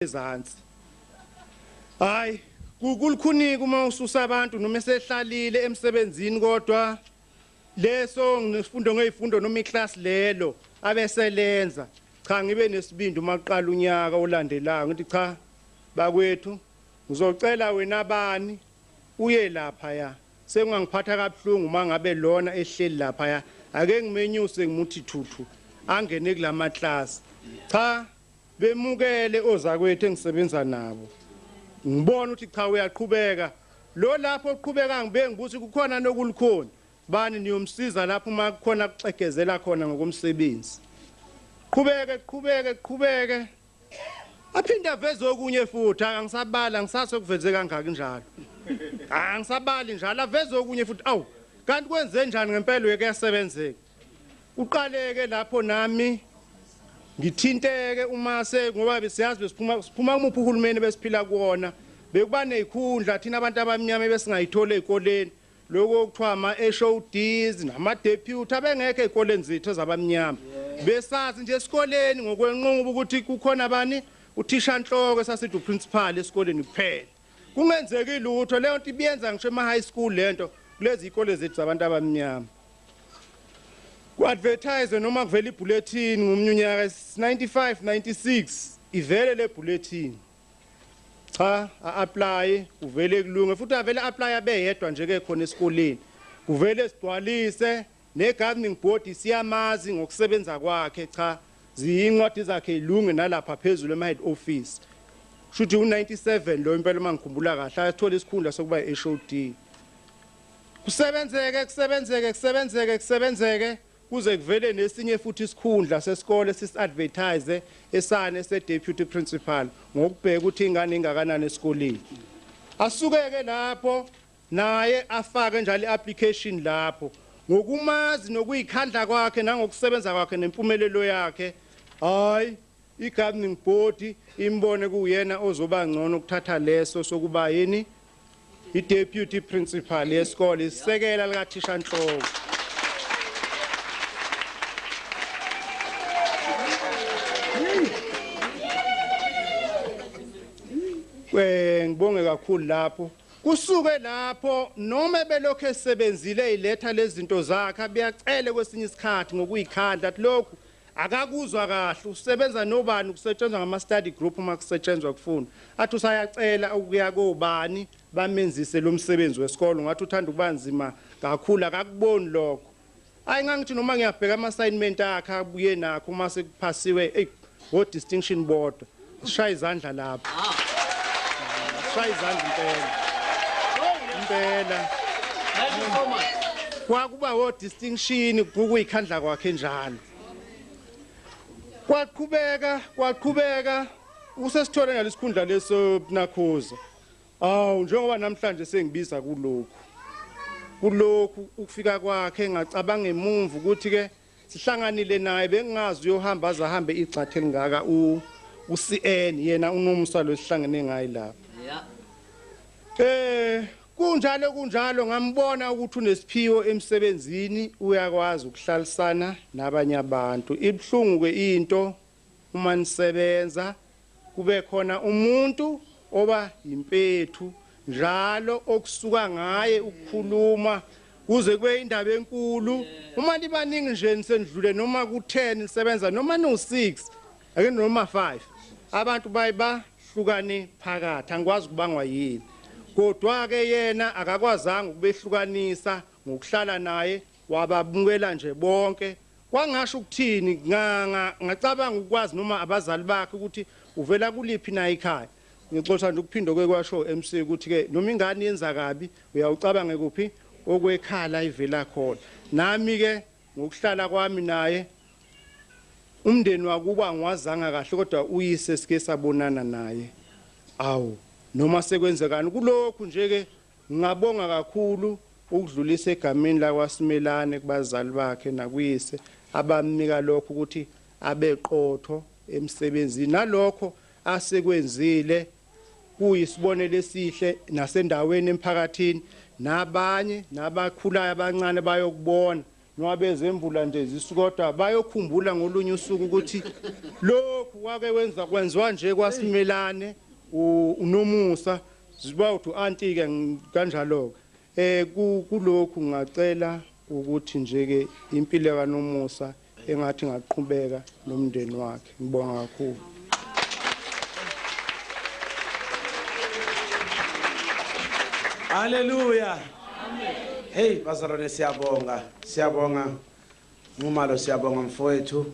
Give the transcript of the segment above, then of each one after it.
Ezansi. Hayi, kulukhunike uma ususa abantu noma esehlalile emsebenzini, kodwa leso ngisifundo ngezifundo noma iclass lelo abeselenza. Cha, ngibe nesibindi uma kuqala unyaka olandelayo, ngithi cha bakwethu, ngizocela wena bani uye lapha ya, sekungangiphatha kabuhlungu uma ngabe lona ehleli lapha ya, ake ngimenyuse ngimuthi thuthu angene kulama class. Cha, bemukele ozakwethu engisebenza nabo, ngibona ukuthi cha, uyaqhubeka lo lapho oqhubeka, ngibe ngibuthi kukhona nokulukhona bani niyomsiza lapho uma kukhona kuxegezela khona ngokomsebenzi. Qhubeke, qhubeke, qhubeke, aphinde aveze okunye futhi. Angisabala, ngisase kuveze kangaka njalo, angisabali njalo, aveze okunye futhi. Awu, kanti kwenze njani ngempela? Uye kuyasebenzeka, uqaleke lapho nami ngithinteke uma se ngoba besiyazi besiphuma siphuma kumuphi uhulumeni besiphila kuwona. Bekuba nezikhundla thina abantu abamnyama besingayithola ezikoleni, lokho okuthiwa ama-HODs nama-deputy abengekho ey'koleni zethu ezabamnyama. Besazi nje esikoleni ngokwenqubo ukuthi kukhona bani, uthishanhloko esasithi uprincipal esikoleni kuphela, kungenzeki lutho. Leyo nto ibiyenza ngisho ema-high school lento kulezi y'kole zethu zabantu abamnyama. Ku-advertise noma kuvela ibulletin ngomnye unyaka 95 96, ivele le bulletin. Cha, a-apply, kuvele kulunge futhi, avele apply abeyedwa nje ke khona esikoleni, kuvele sigcwalise ne-governing board siyamazi ngokusebenza kwakhe. Cha, ziyincwadi zakhe ilunge nalapha phezulu ema-head office. Shuthi u-97 lo impela uma ngikhumbula kahle, athola isikhundla sokuba i-HOD. Kusebenzeke, kusebenzeke, kusebenzeke, kusebenzeke kuze kuvele nesinye futhi isikhundla sesikole sisi-advertise esane se-deputy principal, ngokubheka ukuthi ingane ingakanani esikoleni. Asukeke lapho naye afake njalo i-application lapho, ngokumazi nokuyikhandla kwakhe nangokusebenza kwakhe nempumelelo yakhe. Hayi, i-governing board imbone kuwuyena ozoba ngcono ukuthatha leso sokuba yini, i-deputy principal yesikole, isekela likathishanhloko. Ngibonge kakhulu lapho. Kusuke lapho noma belokhu esebenzile, iletha lezi zinto zakhe, abiyacele kwesinye isikhathi ngokuyikhandla, athi lokhu akakuzwa kahle, usebenza nobani, kusetshenzwa ngama-study group uma kusetshenzwa kufunda, athi usayacela ukuya kobani bamenzise lo msebenzi wesikole, ngathi uthanda ukuba nzima kakhulu, akakuboni lokho. Hayi, ngangithi noma ngiyabheka ama-assignment akhe abuye nakho uma sekuphasiwe, eyi, wo-distinction bodwa. Sishaya izandla lapho, sishaya izandla impela impela. Thank you so much. Kwakuba wo-distinction kukuyikhandla kwakhe njalo. Kwaqhubeka, kwaqhubeka, usesithole ngalesikhundla leso nakhuza. Awu, njengoba namhlanje sengibiza kulokhu ukufika kwakhe, ngacabanga emumva ukuthi ke sihlanganile naye, bengingazi uyohamba aze ahambe igxathe elingaka. U uCN yena unomsa lo sihlangene ngaye lapha. Kunjalo, kunjalo, ngambona ukuthi unesiphiwo emsebenzini, uyakwazi ukuhlalisana nabanye abantu. Ibhlungu ke into uma nisebenza kube khona umuntu oba yimpethu njalo okusuka ngaye ukukhuluma kuze kube indaba enkulu. Uma nibaningi nje nisendlule noma ku-10 nisebenza, noma no-6 ake noma 5, abantu baye bahlukane phakathi, angikwazi ukubangwa yini. Kodwa-ke yena akakwazanga ukubehlukanisa. Ngokuhlala naye wabamukela nje bonke. Kwangasho ukuthini, ngacabanga ukwazi noma abazali bakhe ukuthi uvela kuliphi na ikhaya. Ngixoxa nje ukuphinde okwe kwasho MC ukuthi ke noma ingane yenza kabi, uyawucabange kuphi okwekhala ivela khona. Nami ke ngokuhlala kwami naye, umndeni wakubo angiwazanga kahle, kodwa uyise sike sabonana naye. Awu, noma sekwenzekani kulokhu nje ke, ngingabonga kakhulu ukudlulisa egameni lakwaSimelane kubazali bakhe nakuyise abamnika lokho ukuthi abeqotho emsebenzini, nalokho asekwenzile kuyisibonelo esihle nasendaweni emphakathini, nabanye nabakhulayo abancane bayokubona. nowabezemvula nje zisu kodwa bayokhumbula ngolunye usuku ukuthi lokhu kwake wenza kwenziwa nje kwasimelane unomusa ziba uthi anti ke kanjalo ke kulokhu ngacela ukuthi nje ke impilo kaNomusa engathi ngaqhubeka nomndeni wakhe. Ngibonga kakhulu. Haleluya. Hey bazalwane, siyabonga. Siyabonga. Nxumalo, siyabonga mfowethu.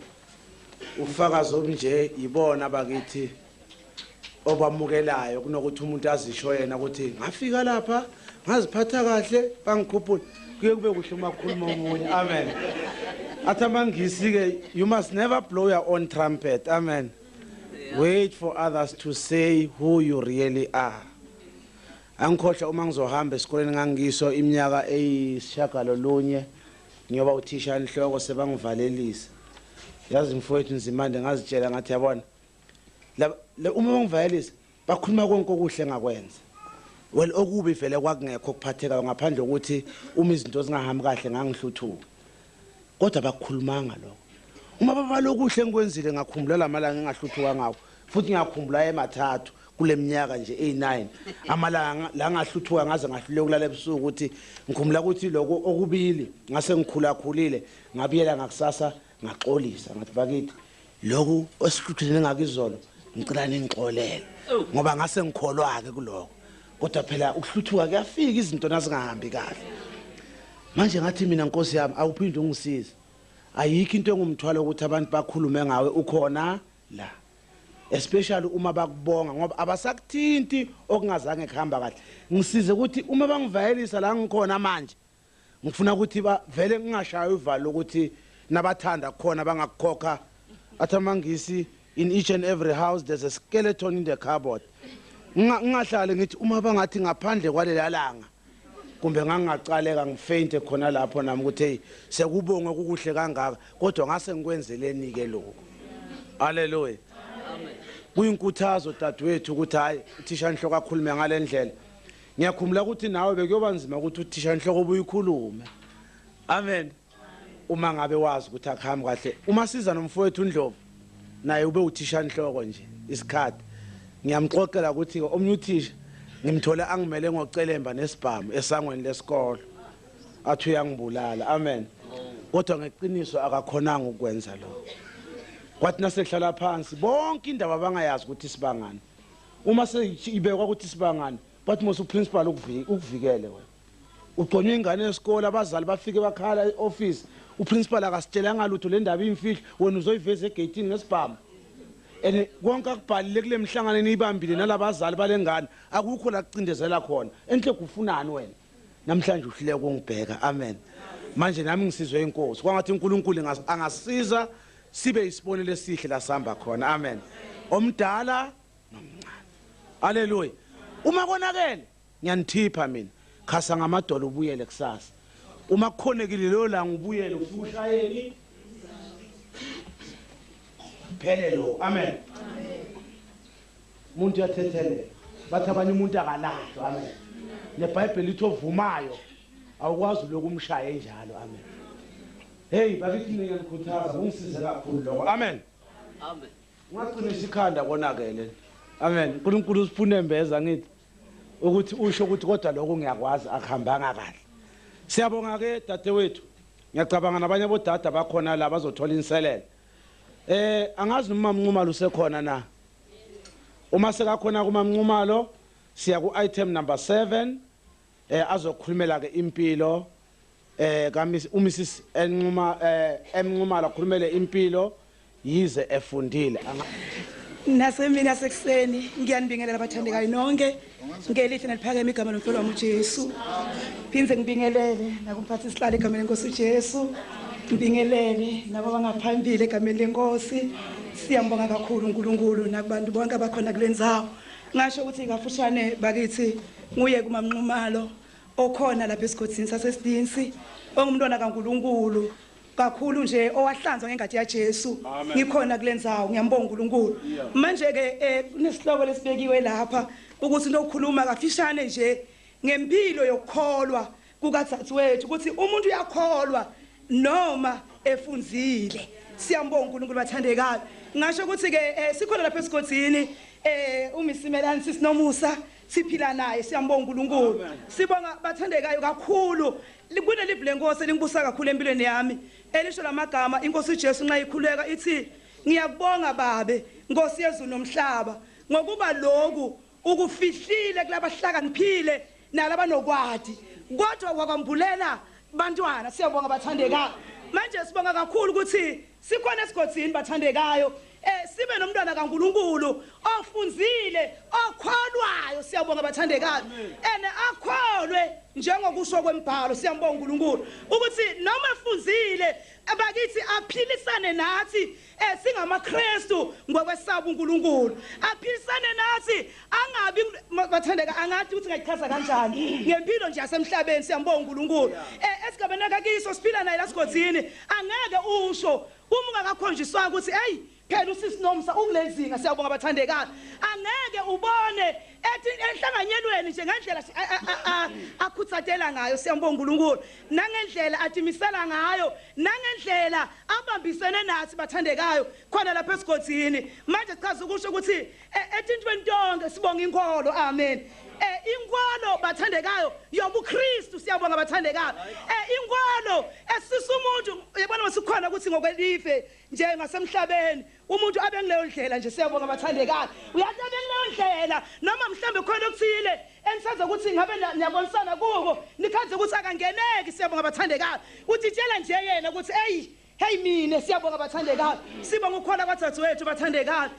Ufakazi obunje yibona bakithi obamukelayo kunokuthi umuntu azisho yena ukuthi ngafika lapha ngaziphatha kahle bangikhuphula. Kuye kube kuhle uma kukhuluma omunye. Amen. Athi amaNgisi ke, you must never blow your own trumpet. Amen. Wait for others to say who you really are. Angikhohlwa uma ngizohamba esikoleni ngangiso iminyaka eyisishagalolunye ngiyoba uthisha nhloko sebangivalelisa. Yazi mfowethu Nzimande, ngazitshela ngathi yabona uma bangivalelisa bakhuluma konke okuhle engakwenza. Well, okubi vele kwakungekho okuphathekayo ngaphandle kokuthi uma izinto zingahambi kahle ngangihluthuka. Kodwa bakukhulumanga lokho. Uma babala okuhle engikwenzile ngakhumbula lamalanga engahluthuka ngawo. Futhi ngiyakhumbula emathathu kule minyaka nje eyi-9 amalanga la ngahluthuka ngaze ngahluleka ukulala ebusuku ukuthi ngikhumbula ukuthi lokho okubili ngase ngikhulakhulile ngabuyela ngakusasa ngaxolisa ngathi bakithi lokhu esihluthuleni ngakizolo ngicela ningixolele ngoba ngase ngikholwa-ke kuloko. Kodwa phela ukuhluthuka kuyafika izinto nazingahambi kahle. Manje ngathi mina Nkosi yami awuphinde ungisize. Ayikho into engumthwalo ukuthi abantu bakhulume ngawe ukhona la. Especially uma bakubonga ngoba abasakuthinti okungazange kuhamba kahle. Ngisize ukuthi uma bangivayelisa la ngikhona manje ngifuna ukuthi vele ngingashayi uvalo ukuthi nabathanda khona bangakukhokha. Athi amaNgisi, in each and every house there's a skeleton in the cupboard. Ngingahlali ngithi uma bangathi ngaphandle kwalela langa kumbe ngangingacaleka ngifainte khona lapho nami ukuthi hey sekubongwe kukuhle kangaka kodwa ngase ngikwenzeleni ke lokho. Haleluya. Kuyinkuthazo dadewethu ukuthi hayi uthisha nhloko akhulume ngalendlela. Ngiyakhumbula ukuthi nawe bekuyoba nzima ukuthi uthisha nhloko ubuyikhulume. Amen. Uma ngabe wazi ukuthi akuhambi kahle. Uma siza nomfowethu uNdlovu naye ube uthisha nhloko nje isikhathi. Ngiyamxoxela ukuthi omunye uthisha ngimthole angimele ngocelemba nesibhamu esangweni lesikolo. Athi uyangibulala. Amen. Kodwa ngeqiniso akakhonanga ukwenza lokho. Kwathi nasekuhlala phansi bonke indaba abangayazi ukuthi sibangani. Uma seyibekwa ukuthi sibangani bathi mos uprincipal ukuvikele wena. Ugconywe ingane yesikole abazali bafike bakhala e-office uprincipal akasitshelanga lutho le ndaba iyimfihlo wena uzoyiveza egeyithini ngesibhamu. And konke akubhalile kule mihlangano eniyibambile nalabazali balengane akukho la kucindezela khona. Enhle kufunani wena? Namhlanje uhluleka ukungibheka. Amen. Manje nami ngisizwe inkosi. Kwangathi uNkulunkulu angasiza sibe isibonelo esihle la sihamba khona. Amen. Omdala nomncane. Haleluya. Uma konakele ngiyanithipha mina. Khasa ngamadolo ubuyele kusasa. Uma kukhonekile leyo langa ubuyele ufike ushayeni. Phele lo. Amen. Umuntu uyathethelela. Bathi abanye umuntu akalahlwa. Amen. NeBhayibheli lithi ovumayo awukwazi lokumshaya enjalo. Amen. Hey bakithi mina ngiyanikhuthaza kungisize kakhulu lokho. Amen. Amen. Ungaqinisa ikhanda konakele. Amen. uNkulunkulu usifuna embeza ngithi ukuthi usho ukuthi kodwa lokho ngiyakwazi akuhambanga kahle. Siyabonga ke dadewethu. Ngiyacabanga nabanye abodada bakhona la bazothola inselelo. Angazi noma Mnxumalo usekhona na. Uma sekakhona kuma Mnxumalo siya ku item number 7 azokhulumela ke impilo ka uMrs Nxuma Mnxumalo akhulumele impilo yize efundile. Nasemini yasekuseni ngiyanibingelela abathandekayo nonke ngelihle neliphakeme igama lomhlolo wami uJesu. Phinde ngibingelele nakumphathi sihlalo egameni lenkosi uJesu. Ngibingelele nabo abangaphambili egameni lenkosi. Siyambonga kakhulu uNkulunkulu nakubantu bonke abakhona kule ndzawo. Ngasho ukuthi kafushane bakithi nguye kuMamnxumalo okhona lapha esigodini saseSidinsi ongumntwana kaNkulunkulu kakhulu nje owahlanzwa ngengadi yaJesu. Ngikhona kule ndzawo ngiyambonga uNkulunkulu. Manje ke kunesihloko lesibekiwe lapha ukuthi nokukhuluma kafishane nje ngempilo yokukholwa kukadadewethu ukuthi umuntu uyakholwa Noma efunzile, siyambonga uNkulunkulu bathandekayo. Ngasho ukuthi ke sikhona lapha esigodini umisimelani sisinomusa siphila naye, siyambonga uNkulunkulu. Sibonga bathandekayo kakhulu. Kunelivi lenkosi elingibusa kakhulu empilweni yami elisho lamagama inkosi uJesu nxa ikhuleka ithi, ngiyakubonga babe Nkosi yezulu nomhlaba, ngokuba lokhu ukufihlile kulabahlakaniphile nalabanokwadi, kodwa wakwambulela bantwana. Siyabonga bathandekayo. Manje sibonga kakhulu ukuthi sikhona esigodini bathandekayo, sibe nomntwana kaNkuluNkulu ofunzile okholwayo. Siyabonga bathandekayo, ene akholwe njengokusho kwembhalo. Siyambonga uNkulunkulu ukuthi noma efunzile bakithi aphilisane nathi singamaKristu ngokwesaba uNkulunkulu, aphilisane nathi angabi bathandeka. Angathi ukuthi ngayichaza kanjani ngempilo nje yasemhlabeni. Siyambonga uNkulunkulu. Esigabeni akakiso siphila naye lasigodini, angeke usho uma ungakakhonjiswa ukuthi hey phela usisi Nomsa ukulezinga. Siyabonga bathandekayo. Angeke ubone ethi enhlanganyelweni nje ngendlela akhuthathela ngayo. Siyambonga uNkulunkulu nangendlela atimisela ngayo, nangendlela abambisene nathi bathandekayo khona lapha esigodini. Manje sichaza ukusho ukuthi etintweni tonke sibonga inkolo. Amen. Inkolo bathandekayo yobuKristu. Siyabonga bathandekayo. Inkolo esisa umuntu, yabona masikhona ukuthi ngokwelife nje ngasemhlabeni umuntu abe kuleyo ndlela nje. Siyabonga bathandekayo. Uyathi abe kuleyo ndlela noma mhlambe khona okuthile enisaza ukuthi ngabe niyabonisana kuko, nikhaze ukuthi akangeneki. Siyabonga bathandekayo. Uthitshela nje yena ukuthi hey hey mina. Siyabonga bathandekayo. Sibonga ukukholwa kwadadewethu bathandekayo.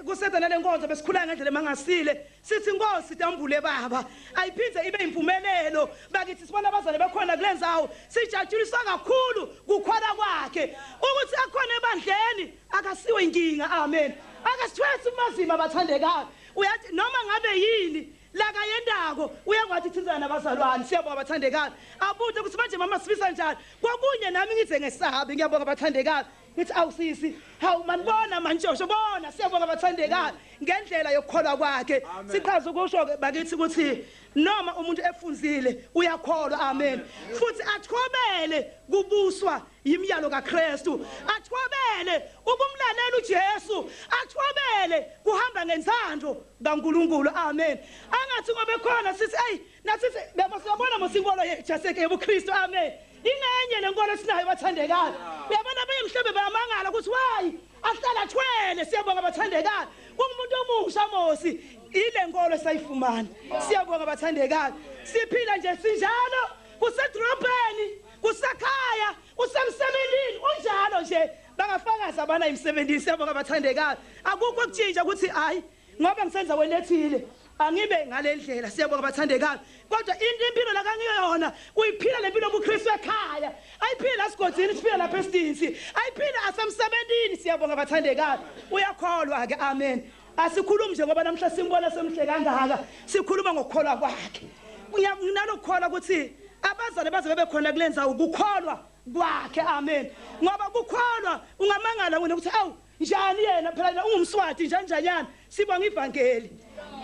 Kuseza nale nkonzo besikhula ngendlela emangasile, sithi inkosi tambule baba ayiphinde ibe impumelelo bakithi. Sibona abazali bekhona kulenzawo, sijatshuliswa kakhulu kukholwa kwakhe ukuthi akhona ebandleni, akasiwe inkinga. Amen. Akasithwesi umazima bathandekayo. Uyathi noma ngabe yini lakayendako uyakwathi thinzana nabazalwane. Siyabonga bathandekayo. Abude ukuthi manje mama sifisa njani kokunye, nami ngize ngesabi. Ngiyabonga bathandekayo. Ngithi awusisi, hawu manibona mantshosho bona. Siyabonga bathandekayo ngendlela yokukholwa kwakhe. Sichaza ukusho ke bakithi ukuthi noma umuntu efunzile uyakholwa. Amen. Futhi athobele kubuswa yimiyalo kaKristu, athobele ukumlalela uJesu, athobele kuhamba ngensando kaNkuluNkulu. Amen. Angathi ngoba khona sithi hey nathi bebo siyabona mosinkolo yethu yaseke yobuKristu. Amen. Ingenye lenkolo esinayo bathandekayo. Uyabona abanye mhlawumbe bayamangala ukuthi why ahlala thwele. Siyabonga bathandekayo. Kungumuntu omusha mosi ile nkolo esayifumana. Siyabonga bathandekayo. Siphila nje sinjalo, kusedrobheni, kusekhaya, usemsebenzini, unjalo nje. Bangafakaza abana emsebenzini. Siyabonga bathandekayo. Akukho ukutshintsha ukuthi hayi ngoba ngisenza wena ethile angibe ngale ndlela. Siyabonga bathandekayo. Kodwa into impilo la kangiyona uyiphila lempilo yobuKristu ekhaya, ayiphila esigodini, siphila lapha esidinsi, ayiphila asemsebenzini. Siyabonga bathandekayo. Uyakholwa ke. Amen. Asikhulumi nje ngoba namhla simbona semhle kangaka, sikhuluma ngokukholwa kwakhe. Nginalokukholwa ukuthi abazali baze bebe khona kulenza ukukholwa kwakhe. Amen. Ngoba kukholwa ungamangala wena ukuthi awu njani yena phela yena ungumswati njani njanyana. Sibonga ivangeli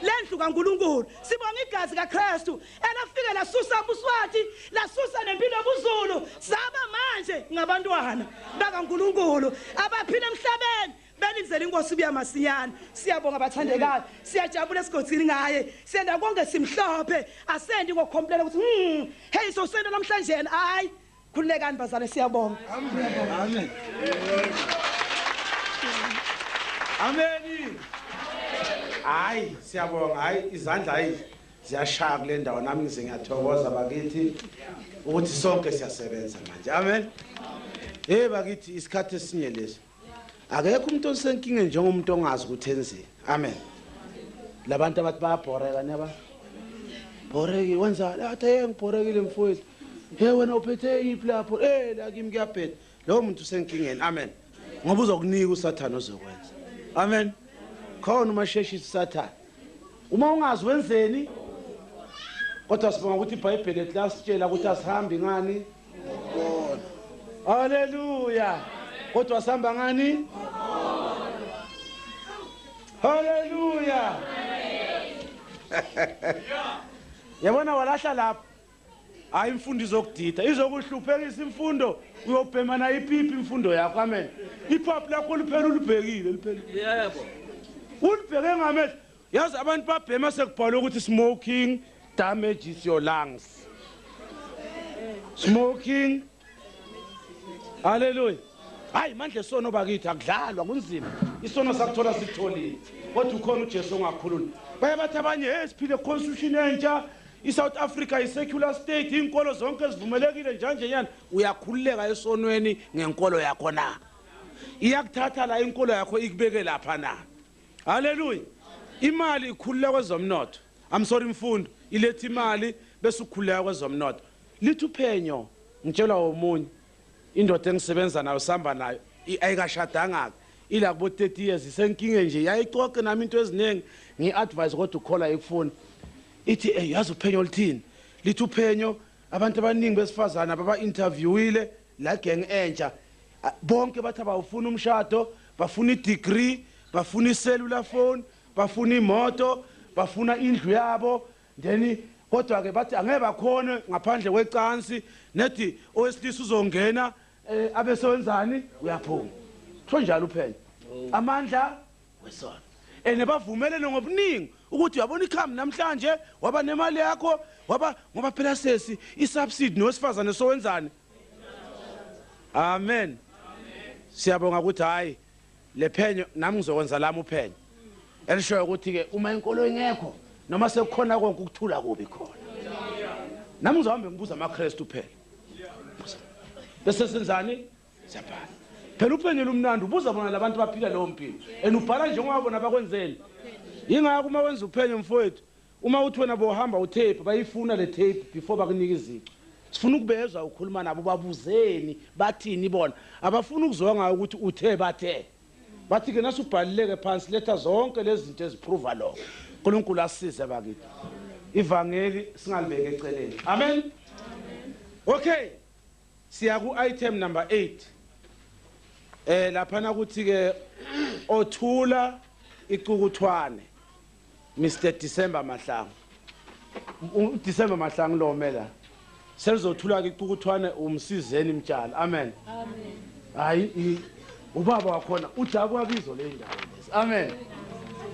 lendlu kaNkuluNkulu, sibonga igazi kaKristu elafike lasusa ubuswati, lasusa nempilo yobuZulu, saba manje ngabantwana bakaNkuluNkulu abaphila emhlabeni belinzela inkosi ibuya masinyane. Siyabonga bathandekayo. Siyajabula esigodini ngaye. Siyenda konke simhlophe, asendi ngokukhomplela ukuthi hey so senda namhlanje. Hayi, khululekani bazale, siyabonga. Amen. Amen. Hayi siyabonga, hayi izandla hayi ziyashaya kule ndawo. Nami ngize ngiyathokoza bakithi ukuthi sonke siyasebenza manje. Amen. Hey bakithi, isikhathi esinye lesi. Akekho umuntu osenkingeni njengomuntu ongazi ukuthi enzeni. Amen. Labantu abathi bayabhoreka niyaba. Bhoreki wenza athi hey ngibhorekile mfowethu. Hey wena uphethe iphi lapho? Eh la kimi kuyabheda. Lowo muntu usenkingeni. Amen. Ngoba uzokunika uSathane ozokwenza. Amen. Khona umasheshisa uSathane. Uma ungazi wenzeni? Kodwa sibonga ukuthi iBhayibheli lethu lasitshela ukuthi asihambi ngani? Haleluya. Kodwa sihamba ngani? Haleluya. Yabona walahla lapho. Hayi, imfundo izokudida, izokuhluphekisa imfundo, uyobhema nayo ipipi imfundo yakho. Amen. Iphaphu lakho liphela ulibhekile, liphela. Yebo. Ulibheke ngamehlo. Yazi abantu babhema sekubhalwe ukuthi smoking damages your lungs. Smoking. Hallelujah. Hayi mandle isono bakithi akudlalwa kunzima. Isono sakuthola sitholile. Kodwa ukhona uJesu ongakhulula. Baye bathi abanye hey siphile constitution entsha. ISouth Africa isecular state, inkolo zonke zivumelekile njanje nyana. Uyakhululeka esonweni ngenkolo yakho na? Iyakuthatha la inkolo yakho ikubeke lapha na? Hallelujah. Imali ikhululeka kwezomnotho. I'm sorry, imfundo iletha imali bese ukhululeka kwezomnotho. Lithi uphenyo ngitshelwa omunye indoda engisebenza nayo, sihamba nayo, ayikashadanga ke, ila kubo 30 years, isenkinge nje, yayixoxe nami into eziningi, ngi-advise kodwa ukukhola ikufuna. Ithi ey, yazi uphenyo lithini? Lithi uphenyo abantu abaningi besifazana baba-interviewile la gang entsha, bonke bathi abawufuna umshado, bafuna i-degree, bafuna i-cellular phone, bafuna imoto, bafuna indlu yabo. Then kodwa ke bathi angeke bakhone ngaphandle kwecansi, nethi owesilisa uzongena abe sewenzani, uyaphuma. Kusho njalo uphenyo, amandla wesono. Ene bavumelene ngobuningi ukuthi uyabona ikhambi namhlanje waba nemali yakho waba, ngoba phela sesi isubsidy nowesifazane sowenzani. Amen. Siyabonga ukuthi hayi lephenyo nami ngizokwenza lami uphenyo elishoyo ukuthi ke uma inkolo ingekho noma sekukhona konke ukuthula kubi khona, nami ngizohambe ngibuza amaKristu phela, bese senzani, siyabhala phela uphenyo lumnandi, ubuza bona labantu baphila leyo mpilo and ubhala njengoba bona bakwenzeni. Yingakho uma wenza uphenyo mfowethu, uma uthi wena bohamba utape, bayifuna le tape before bakunika izicu. Sifuna ukubezwa ukhuluma nabo, babuzeni, bathini bona. Abafuna ukuzwa ngayo ukuthi uthe bathe bathi ke nasubhalileke phansi, letha zonke lezi zinto eziprova lokho. uNkulunkulu asisize bakithi, ivangeli singalibeki eceleni. Amen. Okay, siya ku item number 8. Lapha nakuthi ke othula icukuthwane, Mr December Mahlangu, uDecember Mahlangu lo mela selizothula ke icukuthwane, umsizeni mtshali. Amen. Amen. Hayi, ubaba wakhona udabuka kizo le ndawo lezi. Amen.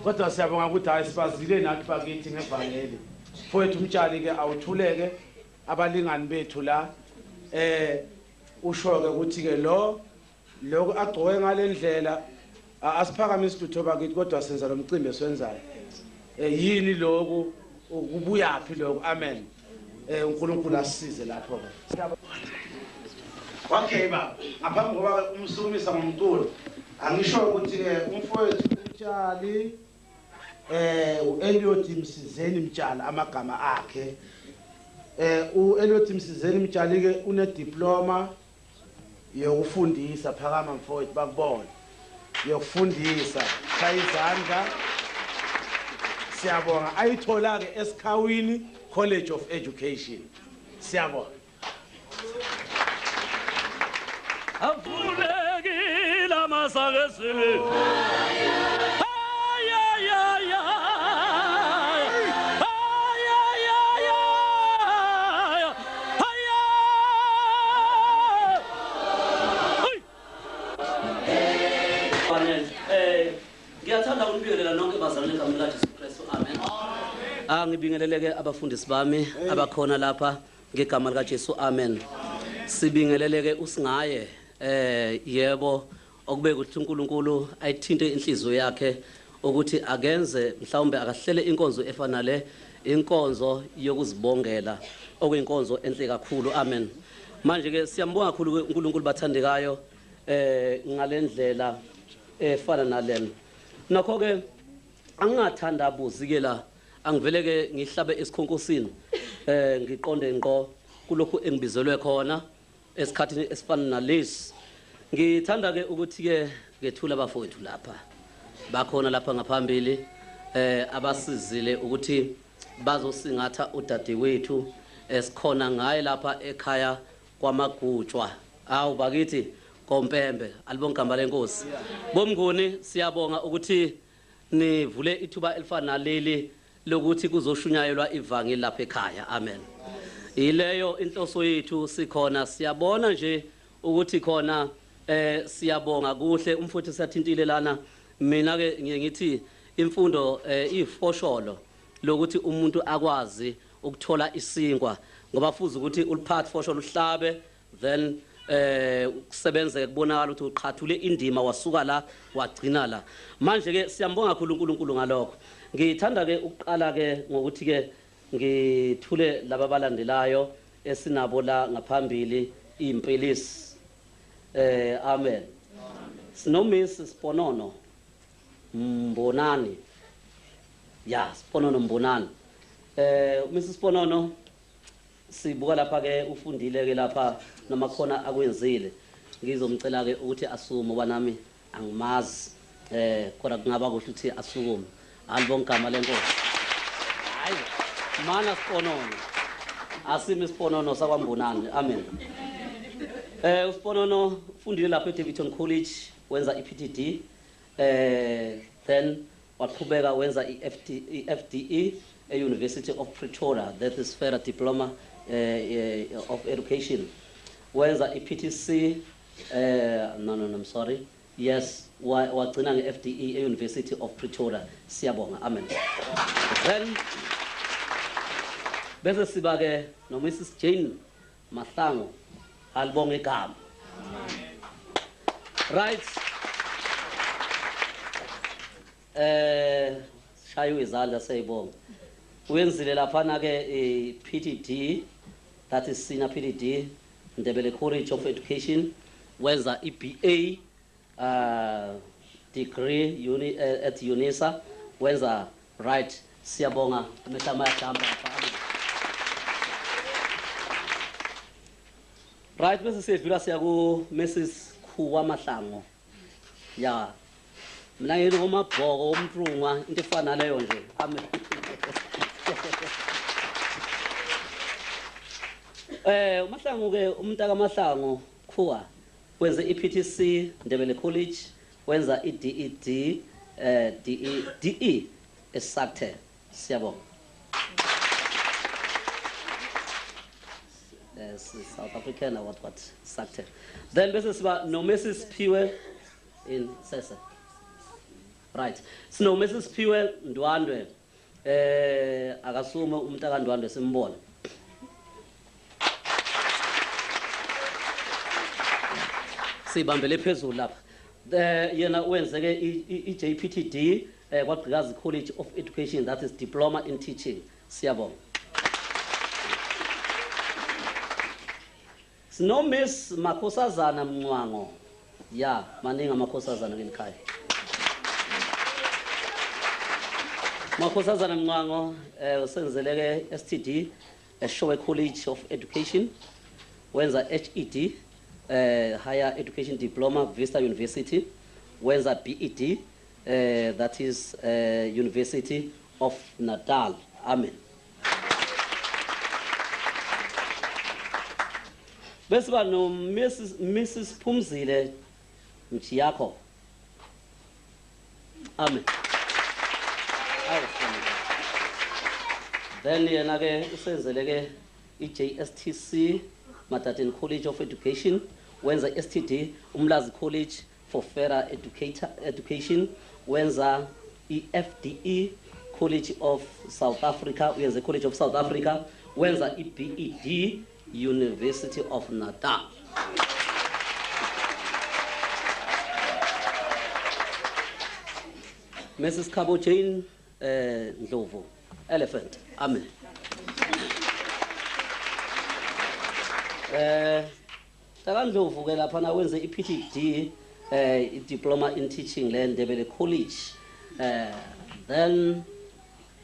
Kodwa siyabonga ukuthi hayi sibazile nathi bakithi ngevangeli. Mfowethu umtshali ke awuthuleke abalingani bethu la, usho ke ukuthi ke lo lokhu agcoke ngalendlela, asiphakamise lutho bakithi, kodwa senza lo mcimbi esiwenzayo. Yini lokhu, kubuyaphi lokhu? Amen. UNkulunkulu asisize lapho ke. Okay baba, ngaphambi koba umsukumisa ngomculo, angisho ukuthi ke umfowethu umtshali, uEliot Msizeni Mtshali amagama akhe. uEliot Msizeni Mtshali ke une diploma yokufundisa. Phakama mfowethu bakubone. Yokufundisa, shaya izandla, siyabonga. Ayithola ke eSikhawini College of Education. Siyabonga. Avulekile amasango ezulu. Ay, ay, ay, ay. Ay, ay, ay, ay. Ay, ay. Ay. Amen. Ngiyathanda ukunibingelela nonke bazalwane egameni likaJesu Kristu. Amen. Ah, ngibingeleleke abafundisi bami abakhona lapha ngegama likaJesu. Amen. Sibingeleleke usingaye yebo okube ukuthi uNkulunkulu ayithinte inhliziyo yakhe ukuthi akenze mhlawumbe akahlele inkonzo efana le, inkonzo yokuzibongela, okuyinkonzo enhle kakhulu. Amen. Manje ke siyambonga kakhulu uNkulunkulu bathandekayo ngalendlela efana nalena. Nakho ke angingathandabuzi ke la, angivele ke ngihlabe esikhonkosini, ngiqonde ngqo kulokhu engibizelwe khona esikhathini esifana nalesi. Ngithanda ke ukuthi ke ngethula abafowethu lapha bakhona lapha ngaphambili abasizile ukuthi bazosingatha udadewethu esikhona ngaye lapha ekhaya kwamagutshwa. Awu bakithi kompembe, alibonke igama lenkosi. Bomnguni, siyabonga ukuthi nivule ithuba elifana naleli lokuthi kuzoshunyayelwa ivangeli lapha ekhaya. Amen. Ileyo inhloso yethu sikhona siyabona nje ukuthi khona siyabonga kuhle umfuthu siyathintile lana. Mina ke ngiye ngithi imfundo ifosholo lokuthi umuntu akwazi ukuthola isinkwa ngoba fuze ukuthi uliphathe fosholo uhlabe then kusebenzeke kubonakala ukuthi uqhathule indima wasuka la wagcina la. Manje ke siyambonga kakhulu uNkulunkulu ngalokho. Ngithanda ke ukuqala ke ngokuthi ke ngithule laba abalandelayo esinabo la ngaphambili impilisi. Amen. Sino Miss Siponono Mbonani. Ya, Siponono Mbonani. Miss Siponono sibuka lapha ke ufundile ke lapha noma khona akwenzile. Ngizomcela ke ukuthi asukume ngoba nami angimazi. Kodwa kungaba kuhle ukuthi asukume. Alibonga igama lenkosi. Hayi, mana Siponono. Asimi Siponono sakwaMbonani. Amen. uSiponono ufundile lapha eDaveyton College wenza iPTD. Then waqhubeka wenza i-FDE e-University of Pretoria, that is Further Diploma of Education. Wenza i-PTC, no, no, no, I'm sorry. Yes, wagcina nge-FDE e-University of Pretoria. Siyabonga, amen. Then bese siba ke no Mrs Jane Mahlangu, alibonge igama. Right. Shayo izandla seyibonga. Uyenzile laphana ke i-PTD, that is senior PTD, Ndebele College of Education, wenza i-BA degree at UNISA, wenza right. Siyabonga amehla amayajamba lapha. Right, bese siyedlula siya ku Mrs Khuwa Mahlangu. Ya. Mina ngini umabhoko umprungwa into efana naleyo nje. Amen. uMahlangu ke umntaka kaMahlangu Khuwa wenze iPTC Ndebele College, wenza iDED DE DE eSACTE. Siyabonga. South African or what SACTE. Then bese siba no Mrs Phiwe in Sese. Right. Sino Mrs Phiwe Ndwandwe. Akasume umntaka Ndwandwe simbone. Sibambele phezulu lapha. Yena wenze ke i-JPTD kwaGqikazi College of Education, that is diploma in teaching. Siyabonga. Sino Miss Makhosazana Mncwango. Ya, maningi amakhosazana ngelikhaya. Makhosazana Mncwango usenzele ke STD eShowe College of Education, wenza HED Higher Education Diploma Vista University, wenza BED that is University of Natal. Amen. Bese ba no Mrs Phumzile Mjiyakho. Amen. Then yena ke usenzele ke i-JSTC Madadeni College of Education, wenza STD Umlazi College for Further Education, wenza i-FDE College of South Africa, uyenze College of South Africa, wenza i-BED University of Natal. Mrs Khabo Jane Ndlovu, Elephant. Amen. Taka Ndlovu ke lapha na wenze i-PTD, i-diploma in teaching le Ndebele College. Then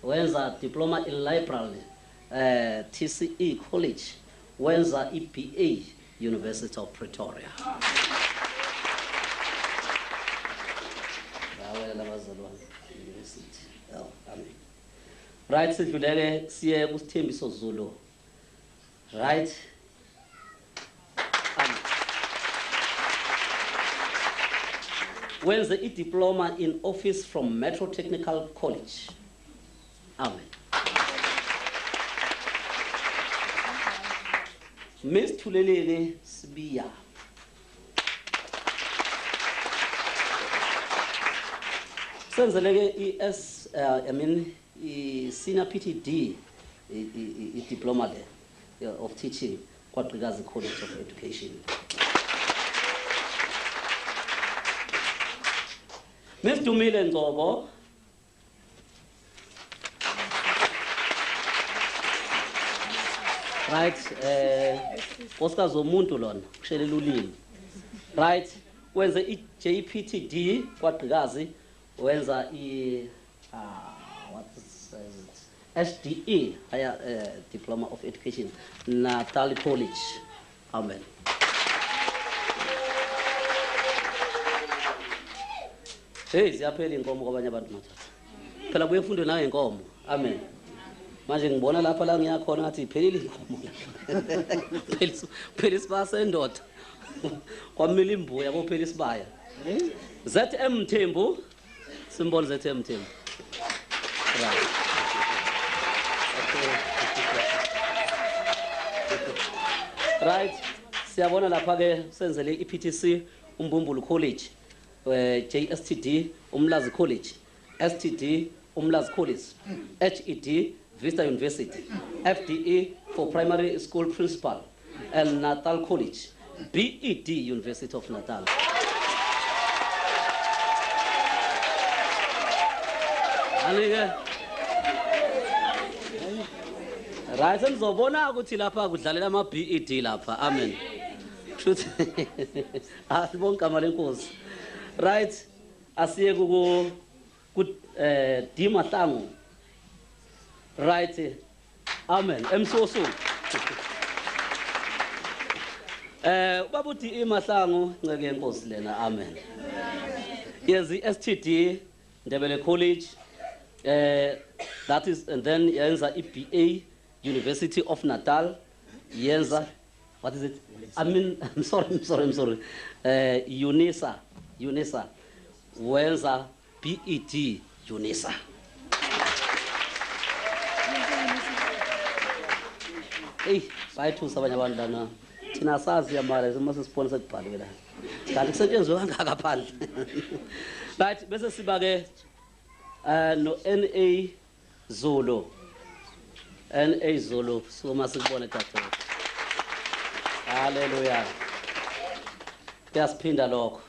wenza diploma in library, TCE College, wenza i-BA University of Pretoria. Bawela labazalwane University. Oh, amen. Right, sidluleke siye kuSithembiso Zulu. Right. Amen. Wenze i-diploma in office from Metro Technical College. Amen. Miss Thuleleni Sibiya. Senzeleke i-S I mean i-senior PTD i-diploma le of teaching kwaGqikazi College of Education. Miss Dumile Ngcobo. Right, nkosikazi womuntu lona kushelela ulimi. Right, wenze i-JPTD kwaGqikazi, wenza i what is it? SDE, higher diploma of education, Natal College. Amen. Hey, ziyaphela inkomo kwabanye abantu mathatha. Phela kuye kufundwe nayo inkomo. Amen. Manje ngibona lapha la ngiyakhona ngathi iphelile inkomo. Phela isibaya sendoda. Kwamila imbuya kophela isibaya. ZM Mthembu. Simbona ZM Mthembu. Right. Right. Siyabona lapha ke senzele iPTC Umbumbulu College, JSTD Umlazi College, STD Umlazi College, HED Vista University, FDE for Primary School Principal, and Natal College, BED University of Natal. Anike. Right, senizobona ukuthi lapha kudlalela ama BED lapha. Amen. Truth. Asibonke igama lenkosi. Right, asiye ku D Mahlangu. Right. Amen. MC Osu. Ubaba uthi iMahlangu nceke yenkosi lena. Amen. Yes, STD Ndebele College. That is, and then yenza iBA University of Natal. Yenza, what is it? I mean, I'm sorry, I'm sorry, I'm sorry. UNISA, UNISA. Wenza BED UNISA. Hey, bayithusa abanye abantu lana. Thina asazi yamara uma sesibona sekubhaliwe la. Kanti kusetshenzwe kangaka phandle. Right, bese siba ke no NA Zulu. NA Zulu, suma sikubone dadewethu. Hallelujah. Kuyasiphinda lokho.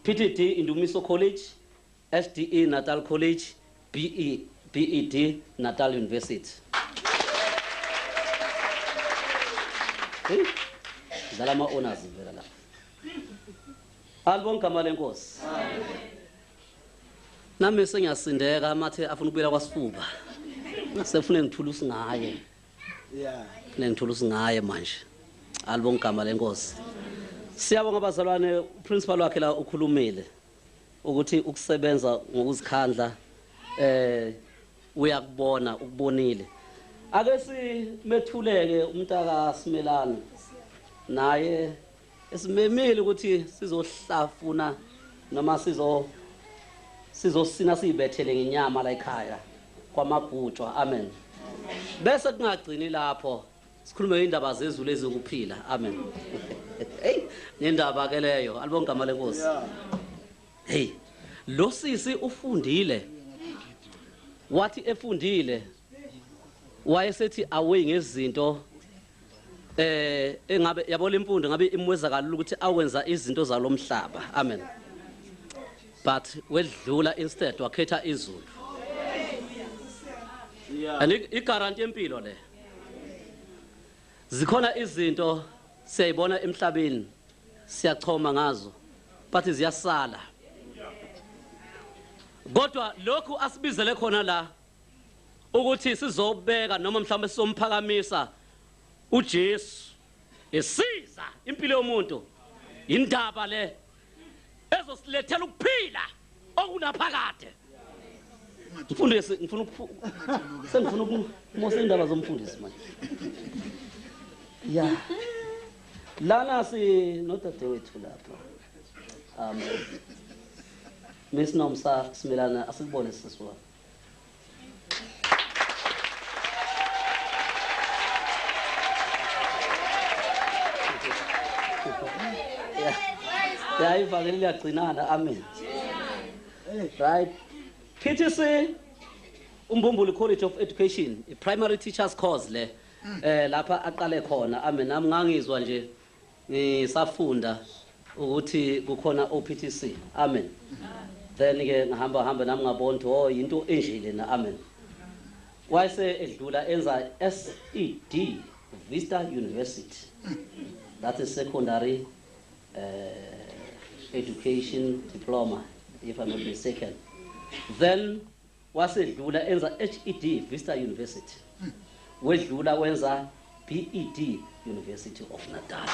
PTD Indumiso College, SDE Natal College, BE BED Natal University. Hey, dlala ama honors vela lapha. Alibonke igama lenkosi. Nami sengiyasindeka amathe afuna ukubuyela kwasifuba. Sefune ngithula usingaye. Fune ngithula usingaye manje. Alibonke igama lenkosi. Siyabonga bazalwane, uprincipal wakhe la ukhulumile ukuthi ukusebenza ngokuzikhandla uyakubona, ukubonile. Ake simethuleke umntaka Simelane naye esimemile ukuthi sizohlafuna noma sizosina siyibethele ngenyama la ekhaya kwamagutshwa. Amen. Bese kungagcini lapho, sikhulume indaba zezulu ezokuphila. Amen. Hey, nendaba ke leyo. Alibonke igama lenkosi. Hey, lo sisi ufundile. Wathi efundile wayesethi away ngezinto engabe yabona imfundo ngabe imweza kalula ukuthi awenza izinto zalomhlaba. Amen. But wedlula instead wakhetha izulu. And igaranti yempilo le. Zikhona izinto siyayibona emhlabeni siyachoma ngazo but ziyasala. Kodwa lokhu asibizele khona la ukuthi sizobeka noma mhlawumbe sizomphakamisa uJesu esiza impilo yomuntu. Indaba le ezosilethela ukuphila okunaphakade. Mfundisi, ngifuna sengifuna ukumosa indaba zomfundisi manje. Ya. Lana si nodadewethu lapha. Amen. Miss Nomsa Simelana, asikubone sisi wami. Ya, ivangeli liyagcinana. Amen. Right. PTC Umbumbulu College of Education, i-primary teachers course le. Lapha aqale khona. Amen. Nami ngangizwa nje ngisafunda ukuthi kukhona OPTC. Amen. Then ke ngihamba hamba nami ngabona ukuthi oh, into enje lena. Amen. Wayese edlula enza SED Vista University. That is secondary education diploma, if I'm not mistaken. Then wasedlula enza HED Vista University. Wedlula wenza BED University of Natal.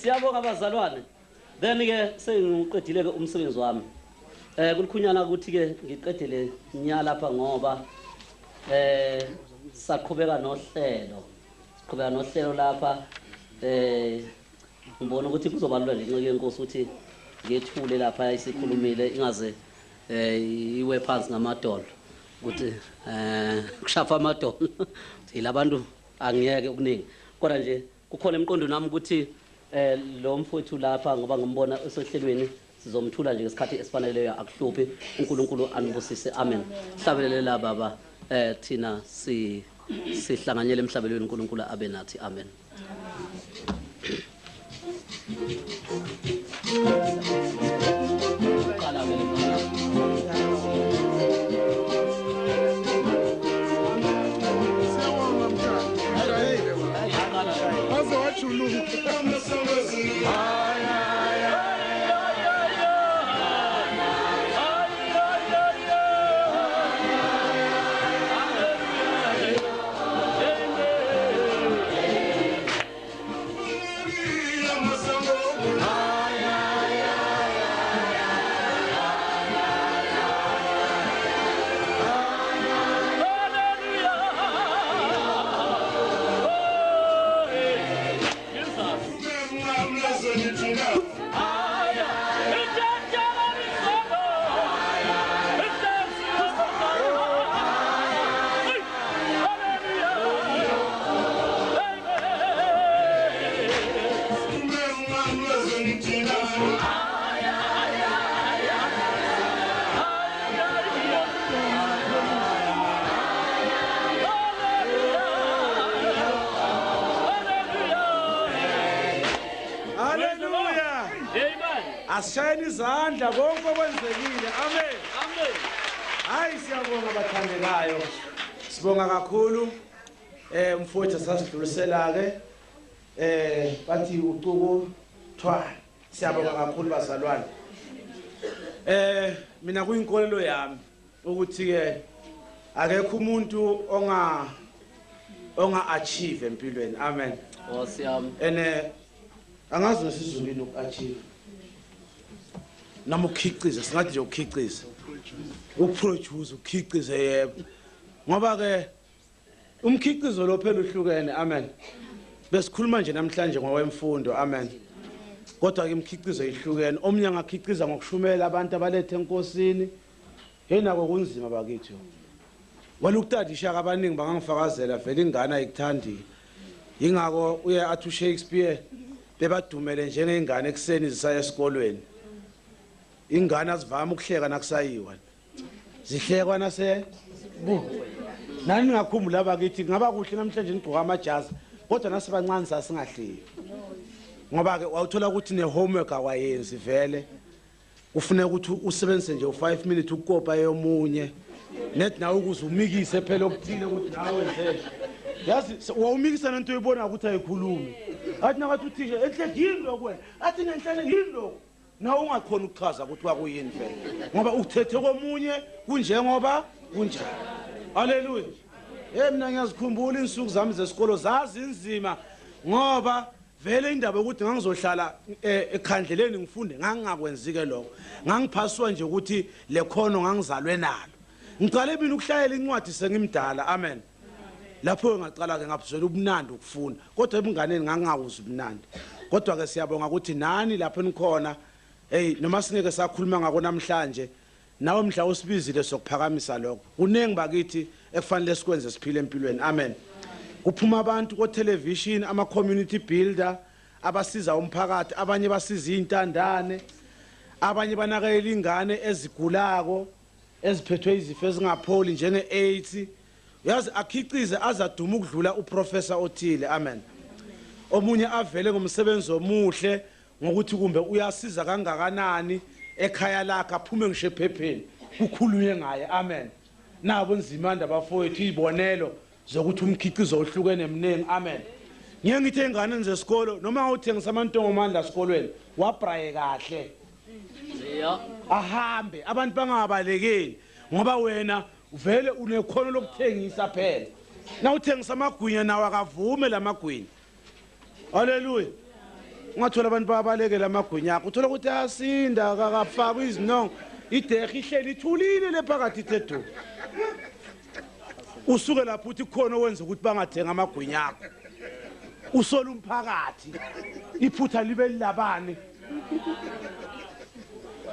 Siyabonga bazalwane. Then ke sengiqedile ke umsebenzi wami. Kulukhunyana ukuthi ke ngiqedele nya lapha ngoba saqhubeka nohlelo. Siqhubeka nohlelo lapha, ngibona ukuthi kuzoba lula nje inceku yenkosi ukuthi ngethule lapha isikhulumile, ingaze iwe phansi ngamadolo ukuthi kushafa amadolo. Yilabantu angiyeke okuningi, kodwa nje kukhona emqondweni wami ukuthi lo mfowethu lapha, ngoba ngimbona esohlelweni, sizomthula nje ngesikhathi esifaneleyo, akuhluphi. uNkulunkulu anibusise. Amen. Hlabelelela baba, thina sihlanganyele emhlabelweni, uNkulunkulu abe nathi. Amen. Waze wajuluka. Hallelujah. Amen. Asishayeni izandla konke okwenzekile. Amen. Amen. Hayi, siyabonga bathandekayo. Sibonga kakhulu. Mfowethu sasidlulisela ke bathi ucuku thwa. Siyabonga kakhulu bazalwane. Mina kuyinkolelo yami ukuthi ke akekho umuntu onga achieve empilweni. Amen. Nkosi yami. Ene angazi ngesizulwini uku-achieve noma ukukhiqiza, singathi nje ukukhiqiza, ukuproduce, ukukhiqize, yebo, ngoba ke umkhiqizo lo phela uhlukene. Amen. Besikhuluma nje namhlanje ngokwemfundo. Amen. Kodwa ke imikhiqizo ihlukene. Omunye angakhiqiza ngokushumela abantu abalethe enkosini. Hey, nako kunzima bakithi. Wena ukutadisha, abaningi bangangifakazela, vele ingane ayikuthandi. Ingako uye athi uShakespeare bebadumele njengengane ekuseni zisaya esikolweni. Ingane azivama ukuhleka nakusayiwa, zihlekwa nase bu. Nani ningakhumbula bakithi, ngaba kuhle namhlanje nigqoka amajazi, kodwa nasibancane sasingahleki, ngoba ke wawuthola ukuthi ne-homework awayenzi vele, kufuneka ukuthi usebenzise nje u-5 minutes ukukopa yomunye net nawe ukuze umikise phela okuthile ukuthi nawe nje yazi wawumikisa nento oyibona ukuthi ayikhulumi. Athi nakathi uthisha, "Enhle, yini lokhu wena?" Athi, "Ngenhlele, yini lokhu?" Nawe ungakhona ukuchaza ukuthi kwakuyini vele, ngoba uthethe komunye kunjengoba kunjalo. Haleluya. Hey, mina ngiyazikhumbula insuku zami zesikolo, zazinzima, ngoba vele indaba yokuthi ngangizohlala ekhandleleni ngifunde ngangingakwenzike lokho. Ngangiphaswa nje ukuthi le khono ngangizalwe nalo. Ngicale mina ukuhlayela incwadi sengimdala. Amen. Lapho ngaqala ke ngabuzwela ubunandi ukufunda, kodwa ebunganeni ngangingawuzwa ubunandi. Kodwa ke siyabonga ukuthi nani lapho nikhona. Hey, noma singeke sakhuluma ngako namhlanje. Nawe mhla usibizile sokuphakamisa lokho. Kuningi bakithi ekufanele sikwenze siphile empilweni. Amen. Kuphuma abantu ko television, ama community builder abasiza umphakathi, abanye basiza intandane, abanye banakekela ingane ezigulako eziphethwe izifo ezingapholi njenge AIDS. Uyazi akhicize azaduma ukudlula uprofessor othile. Amen. Omunye avele ngomsebenzi omuhle ngokuthi kumbe uyasiza kangakanani ekhaya lakhe, aphume ngisho ephepheni kukhulunywe ngaye. Amen. Nabo Nzimande abafowethu izibonelo zokuthi umkhiqizo ohlukene mningi. Amen. Ngeke ngithi enganeni zesikolo noma uthengisa amantongomane la esikolweni wabraye kahle, ahambe abantu bangabalekeli ngoba wena vele unekhono lokuthengisa phela. Na uthengisa amagwinya nawo akavume lamagwinya. Haleluya. Ungathola abantu babalekela amagwinya akho, uthola ukuthi ayasinda akafakwa izinongo, idehe ihleli ithulile le phakathi ithe du. Usuke lapho uthi kukhona owenza ukuthi bangathenga amagwinya akho, usola umphakathi, iphutha libe lilabani.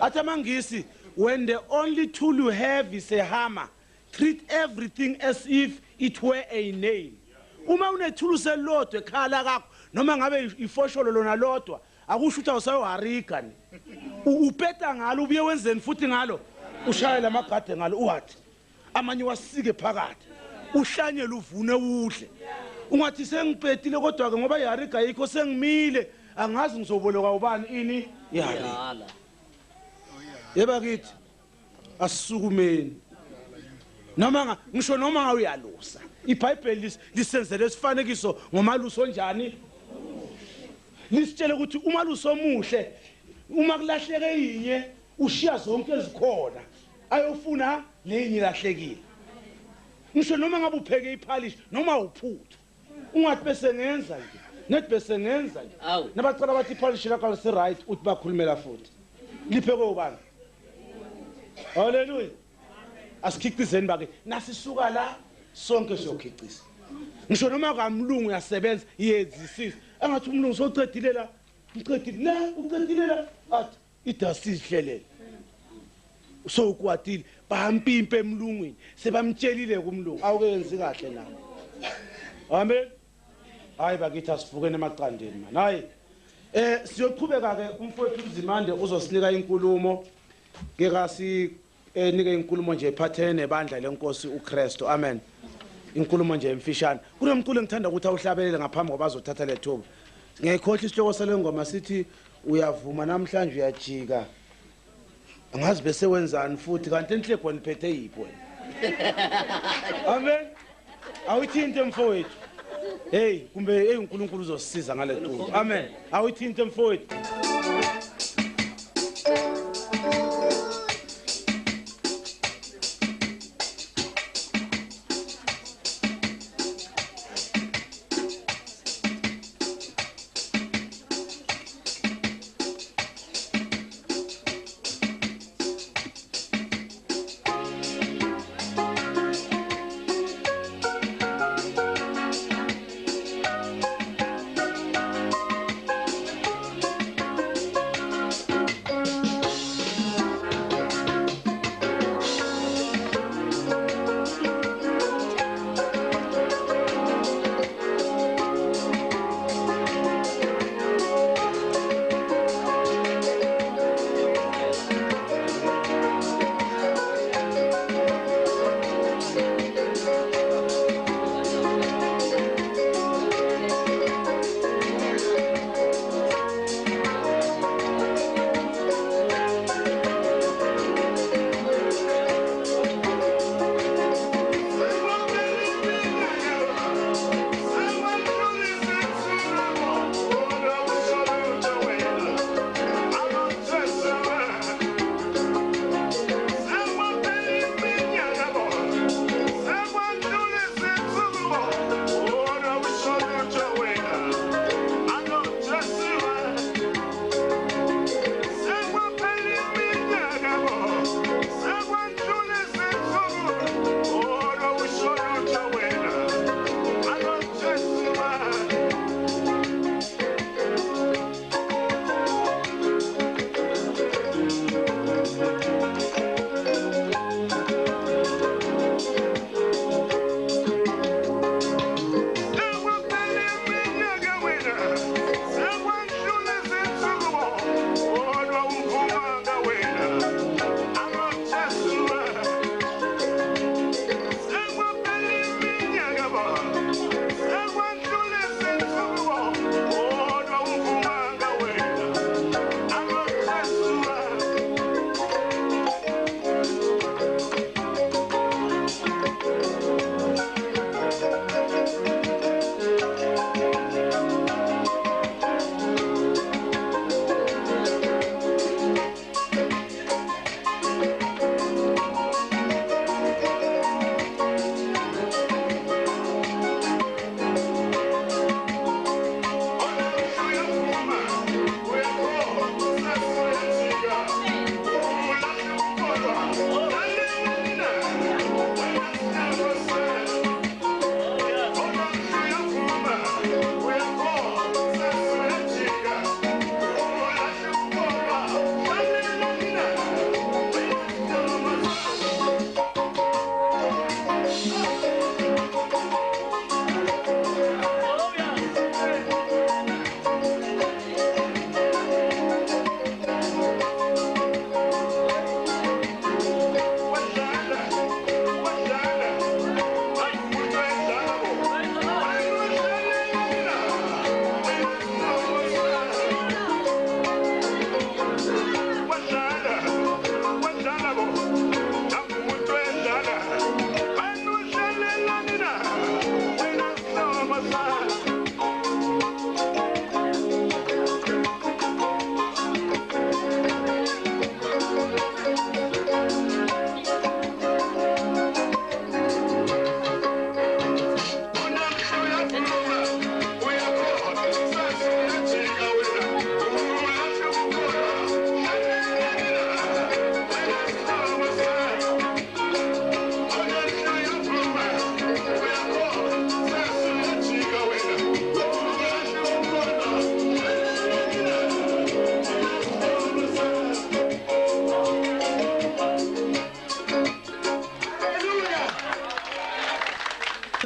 Athi amangisi, when the only tool you have is a hammer, treat everything as if it were a nail. Uma unethulusi elilodwa ekhaya lakakho, noma ngabe ifosholo lona lodwa, akusho ukuthi awusayohariga ni. Upeta ngalo, ubuye wenzeni futhi ngalo, ushayele amagade ngalo, uwathi amanye wasike phakathi, uhlanyele uvune udle. Ungathi sengipetile kodwa ke ngoba ihariga ayikho sengimile, angazi ngizoboleka ubani ini ihariga. Yeba kithi asisukumeni. Noma ngisho noma uyalusa, iBhayibheli lisenzele isifanekiso ngomalusi onjani, lisitshele ukuthi umalusi omuhle uma kulahleke yinye ushiya zonke ezikhona ayofuna lenye ilahlekile. Ngisho noma ngabe upheke iphalishi noma uphuthu, ungathi bese ngenza nje nethi bese ngenza nje, nabacela bathi iphalishi lakho alisi right, uthi bakhulumela futhi liphekwe ubani. Haleluya. Asikhicizeni bake, nasisuka la sonke siyokhiciza. Ngisho noma kamlungu uyasebenza, yenzisisa engathi umlungu socedile la, ucedile la, ucedile la, athi idust izihlelele sowukwatile, bampimpe emlungwini, sebamtshelile kumlungu awukenzi kahle na. Amen. Hayi bakithi asivukeni emaqandeni man. Hayi siyoqhubeka ke, umfowethu uZimande uzosinika inkulumo. Ke kasi nike inkulumo nje ephathene nebandla lenkosi uKristu. Amen. Inkulumo nje emfishane. Kunomculo engithanda ukuthi awuhlabelele ngaphambi ngoba azothatha lethuba. Ngiyayikhohlwa isihloko sale ngoma, sithi uyavuma namhlanje uyajika. Angazi bese wenzani futhi kanti enhleko niphethe yiphi wena. Amen. Awuyithinte mfowethu. Hey kumbe hey uNkulunkulu uzosisiza ngale tulo. Amen. Awuyithinte mfowethu.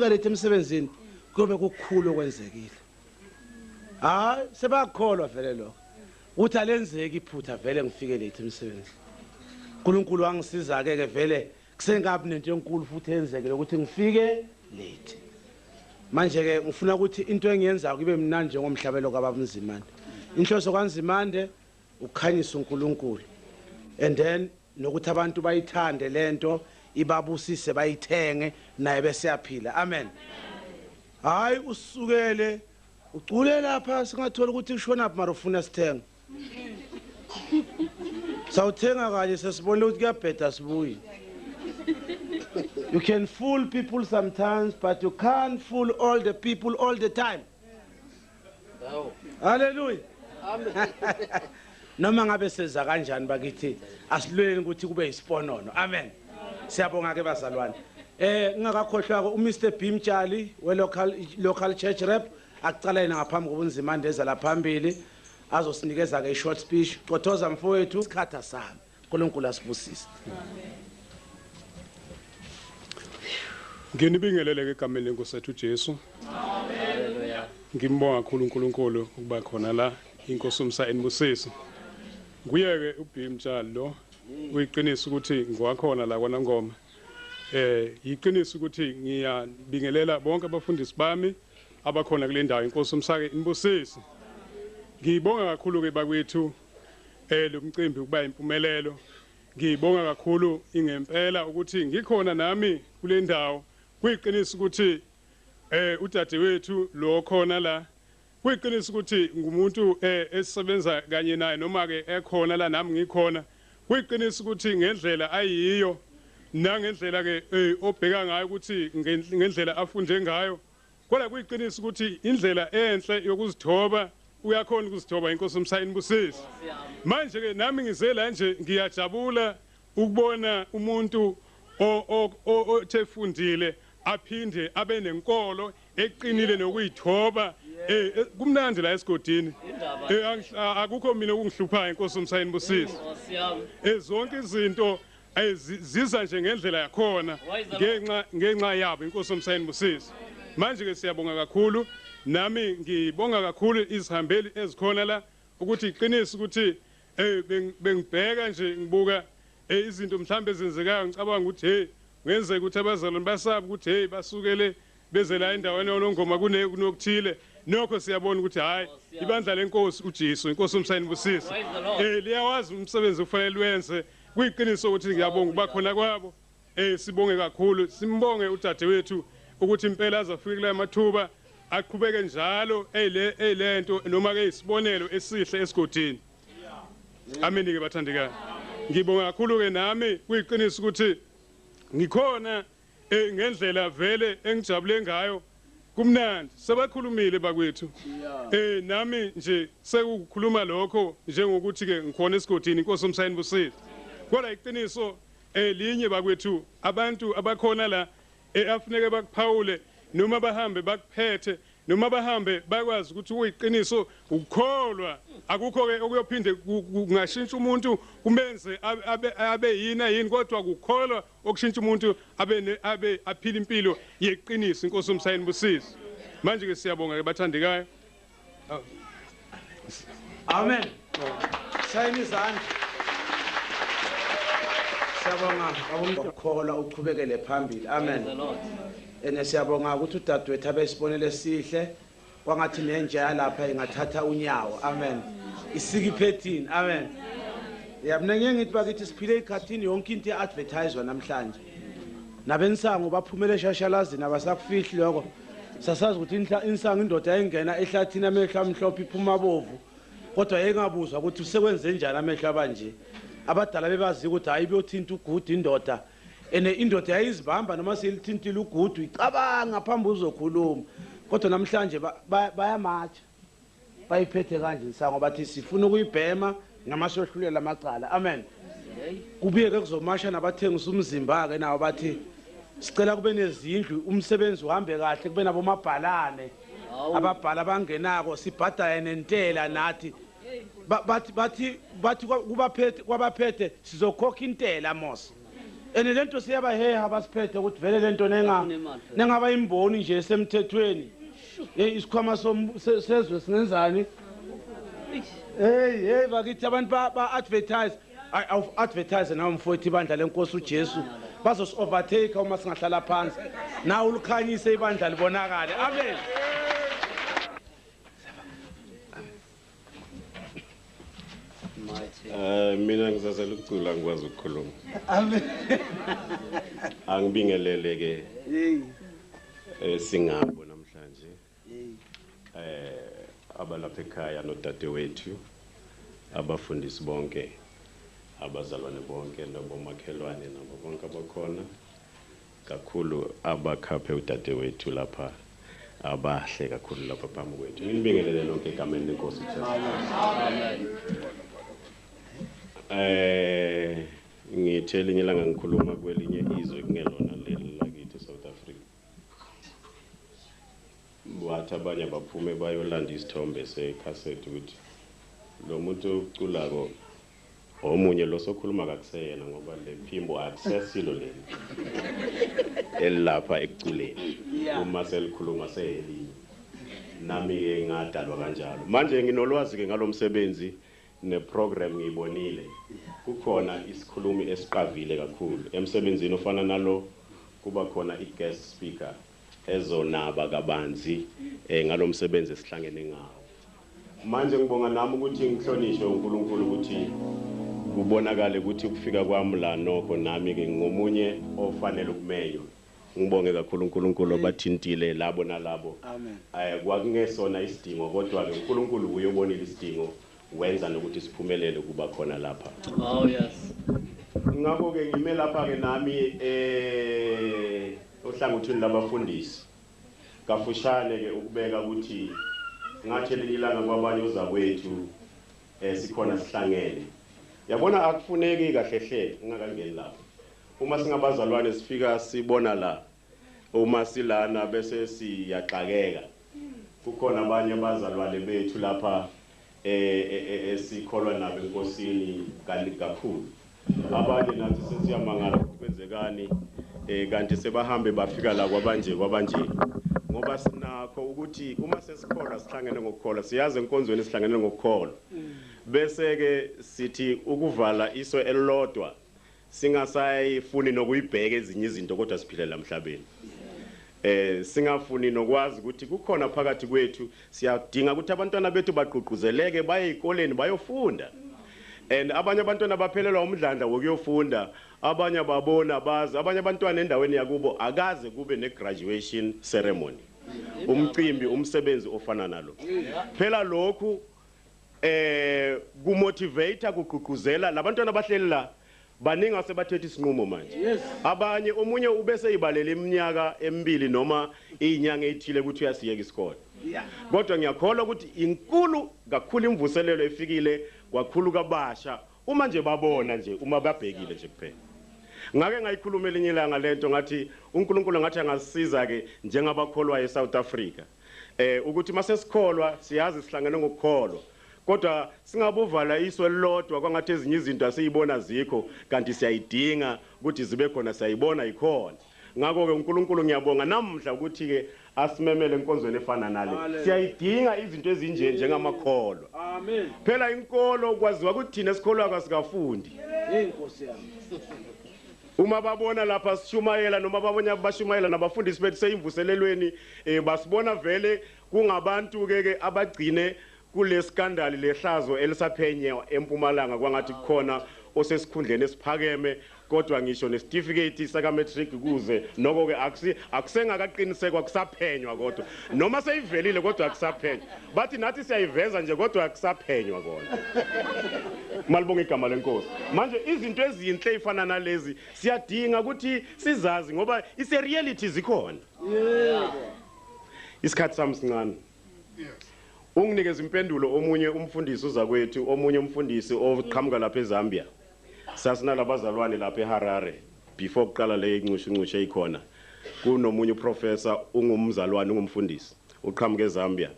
ngifika late emsebenzini kuyobe kukhulu okwenzekile. Hayi, sebakholwa vele lokho ukuthi alenzeki iphutha, vele ngifike late emsebenzini. uNkulunkulu wangisiza ke ke vele kusengabi nento enkulu futhi eyenzekile ukuthi ngifike late. Manje ke ngifuna ukuthi into engiyenzayo ibe mnandi njengomhlabelo kababa Nzimande. Inhloso kaNzimande ukukhanyisa uNkulunkulu, and then nokuthi abantu bayithande lento, ibabusise, bayithenge naye bese yaphila. Amen. Hayi, usukele ucule lapha, singathola ukuthi kushona phi, mara ufuna sithenga, sawuthenga kanye, sesibonile ukuthi kuyabheda, sibuye. You can fool people sometimes, but you can't fool all the people all the time. Hallelujah. Noma ngabe seza kanjani bakithi, asilweleni ukuthi kube yisiponono. Amen. Siyabonga ke bazalwane. Ngingakakhohlwa ke uMr B Mtshali we local church rep, akucala yena ngaphambi kobunzima ndeza la phambili azosinikeza ke i-short speech. Qothoza mfowethu, isikhatha sami. uNkulunkulu asibusise. Nginibingelele ke egameni lenkosi ethu uJesu. Ngimbonga kakhulu uNkulunkulu ukuba khona la, inkosi umsa enibusise. Nguye ke uB Mtshali lo, uyiqinisa ukuthi ngiwakhona la kwaNangoma. Yiqiniso ukuthi ngiyabingelela bonke abafundisi bami abakhona kule ndawo, inkosi umsake inibusise. Ngibonga kakhulu ke bakwethu lo mcimbi ukuba impumelelo. Ngibonga kakhulu ingempela ukuthi ngikhona nami kule ndawo. Kuyiqiniso ukuthi udadewethu lo khona la, kuyiqiniso ukuthi ngumuntu esisebenza kanye naye, noma ke ekhona la nami ngikhona. Kuyiqiniso ukuthi ngendlela ayiyo nangendlela ke obheka ngayo ukuthi ngendlela afunde ngayo, kodwa kuyiqiniso ukuthi indlela enhle yokuzithoba, uyakhona ukuzithoba. Inkosi umsayini busisi. Manje ke nami ngize la nje, ngiyajabula ukubona umuntu othe fundile aphinde abe nenkolo eqinile nokuyithoba. Kumnandi la esigodini. Akukho mina okungihluphayo, inkosi umsayini busisi. Zonke izinto ziza nje ngendlela yakhona ngenxa yabo, inkosi umsayini busisi. Manje ke siyabonga kakhulu, nami ngibonga kakhulu izihambeli ezikhona la, ukuthi iqiniso ukuthi bengibheka nje, ngibuka izinto mhlambe ezenzekayo, ngicabanga ukuthi hey, kungenzeka ukuthi abazalwane basaba ukuthi hey, basukele beze la endaweni yonongoma kune kunokuthile. Nokho siyabona ukuthi hayi, ibandla lenkosi uJesu, inkosi umsayini busisi, liyawazi umsebenzi ufanele wenze. Kuyiqiniso ukuthi ngiyabonga ukuba khona kwabo. Sibonge kakhulu, simbonge udadewethu ukuthi impela azafika kula mathuba, aqhubeke njalo eyile eyilento noma ke isibonelo esihle esigodini. Amen ke bathandekayo. Ngibonga kakhulu ke nami, kuyiqiniso ukuthi ngikhona ngendlela vele engijabule ngayo, kumnandi, sebakhulumile bakwethu. Nami nje sekukhuluma lokho njengokuthi ke ngikhona esigodini, inkosi umsayini busile. Kodwa iqiniso linye bakwethu, abantu abakhona la afuneke bakuphawule noma bahambe bakuphethe noma bahambe bakwazi ukuthi kuyiqiniso ukukholwa, akukho ke okuyophinde kungashintsha umuntu kumenze abe yini yini, kodwa kukholwa okushintsha umuntu abe aphila impilo yeqiniso, inkosi umsayini busisi. Manje ke siyabonga ke bathandekayo. Amen. Shayini izandla. Siyabonga babumkholwa, uchubekele phambili. Amen. Ene siyabonga ukuthi udadewethu abesibonele esihle, kwangathi nentsha yalapha ingathatha unyawo. Amen. Isika iphethini. Amen. Ya, mina ngeke ngithi bakithi siphile ikhathini yonke into i-advertiswa namhlanje. Nabensango baphumele eshashalazini, abasakufihli lokho. Sasazi ukuthi insango indoda yayingena ehlathini amehlo amhlophe, iphuma bovu. Kodwa yayingabuzwa ukuthi usekwenze njani amehlo abanje. Abadala bebazi ukuthi hayi, beyothinta ugudu indoda. Ene indoda yayizibamba noma seyilithintile ugudu, icabanga phambi uzokhuluma. Kodwa namhlanje bayamatsha. Bayiphethe kanje insango, bathi sifuna ukuyibhema noma sohlulela amacala. Amen. Kubuye ke kuzomasha nabathengisa umzimba ke nawo, bathi sicela kube nezindlu, umsebenzi uhambe kahle, kube nabomabhalane ababhala abangenako, sibhadale nentela nathi. Bathi kubaphethe, kwabaphethe sizokhokha intela mos. And lento siyabaheha abasiphethe ukuthi vele lento nengaba imboni nje esemthethweni. Hey, isikhwama sezwe singenzani? Hey, hey bakithi, abantu ba advertise. Ay, advertise nawe mfowethu, ibandla lenkosi uJesu. Bazos overtake uma singahlala phansi. Nawe ulikhanyise ibandla libonakale. Amen. Mina ngizazela ukucula, ngikwazi ukukhuluma. Amen. Angibingelele ke. Hey. Singabo namhlanje. Abalapha ekhaya nodadewethu, abafundisi bonke, abazalwane bonke nabomakhelwane nabo bonke abakhona, kakhulu abakhaphe udadewethu lapha, abahle kakhulu lapha phambi kwethu. Nginibingelele nonke egameni lenkosi uJesu. Ngithe elinye ilanga ngikhuluma kwelinye izwe kungelona leli lakithi South Africa. Bathi abanye baphume bayolanda isithombe secassette ukuthi lo muntu oculako omunye lo sokhuluma kakuseyena, ngoba le phimbo akusesilo leli elapha ekuculeni. Uma selikhuluma seyelinye. Nami ke ngadalwa kanjalo. Manje nginolwazi ke ngalomsebenzi neprogram ngiyibonile. Kukhona isikhulumi esiqavile kakhulu emsebenzini ofana nalo, kuba khona i-guest speaker ezonaba kabanzi ngalomsebenzi esihlangene ngawo. Manje ngibonga nami ukuthi ngihlonishwe uNkulunkulu ukuthi kubonakale ukuthi ukufika kwami la nokho nami ke ngomunye ofanele ukumenywa. Ngibonge kakhulu uNkulunkulu obathintile labo nalabo. Amen. Kwakungesona isidingo, kodwa ke uNkulunkulu uyobonile isidingo, wenza nokuthi siphumelele kuba khona lapha. Oh yes. Ngakho ke ngime lapha ke nami ohlangothini labafundisi. Kafushane ke ukubeka ukuthi ngathi elinye ilanga kwabanye uzakwethu sikhona sihlangene. Yabona akufuneki kahle hle ngingakangeni lapho. Uma singabazalwane sifika sibona la, uma silana bese siyaxakeka. Kukhona abanye abazalwane bethu lapha esikholwa nabo enkosini kakhulu. Abanye nathi sesiyamangala ukuthi kwenzekani, kanti sebahambe bafika la kwabanje kwabanje. Ngoba sinakho ukuthi uma sesikholwa sihlangene ngokukholwa, siyazi enkonzweni sihlangene ngokukholwa. Bese ke sithi ukuvala iso elilodwa singasayifuni nokuyibheka ezinye izinto, kodwa siphilela emhlabeni. Singafuni nokwazi ukuthi kukhona phakathi kwethu, siyadinga ukuthi abantwana bethu bagqugquzeleke baye ezikoleni bayofunda. And abanye abantwana baphelelwa umdlandla wokuyofunda, abanye babona bazi, abanye abantwana endaweni yakubo akaze kube ne-graduation ceremony, umcimbi, umsebenzi ofana nalo. Phela lokhu kumotivate, kugqugquzela labantwana abahleli la. Baningi asebathethe isinqumo manje. Abanye, omunye ubese ibalele iminyaka emibili noma izinyanga ezithile ukuthi uyasiyeka isikole. Kodwa ngiyakholwa ukuthi inkulu kakhulu imvuselelo efikile kwakhulu kabasha, uma nje babona nje, uma babhekile nje kuphela. Ngake ngayikhuluma elinye ilanga lento, ngathi uNkulunkulu ngathi angasisiza ke njengabakholwayo eSouth Africa, ukuthi mase sikholwa siyazi sihlangene ngokukholwa, kodwa singabovala iso elilodwa kwangathi ezinye izinto asiyibona zikho, kanti siyayidinga ukuthi zibe khona, siyayibona ikhona. Ngakho ke uNkulunkulu ngiyabonga namhla ukuthi ke asimemele enkonzweni efana nale. Siyayidinga izinto ezinje njengamakholwa. Amen. Phela inkolo kwaziwa ukuthi thina esikholwa kasikafundi. Hey Nkosi yami. Uma babona lapha sishumayela noma babona bashumayela nabafundisi bethu seyimvuselelweni, basibona vele kungabantu ke abagcine kule scandal lehlazo elisaphenye eMpumalanga, kwangathi kukhona osesikhundleni esiphakeme, kodwa ngisho nesitifiketi saka matric kuze noko ke akusengakaqinisekwa, kusaphenywa, kodwa noma seyivelile kodwa akusaphenywa. Bathi nathi siyayiveza nje kodwa akusaphenywa kona. Malibonga igama lenkosi. Manje izinto ezinhle ezifana nalezi siyadinga ukuthi sizazi, ngoba ise reality zikhona. Isikhathi sami sincane. Unginikeza impendulo omunye umfundisi uzakwethu, omunye umfundisi oqhamuka lapha eZambia. Sasinalabazalwane lapha eHarare before kuqala le incushu incushu eyikhona. Kunomunye uprofessor, ungumzalwane, ungumfundisi, uqhamuka eZambia.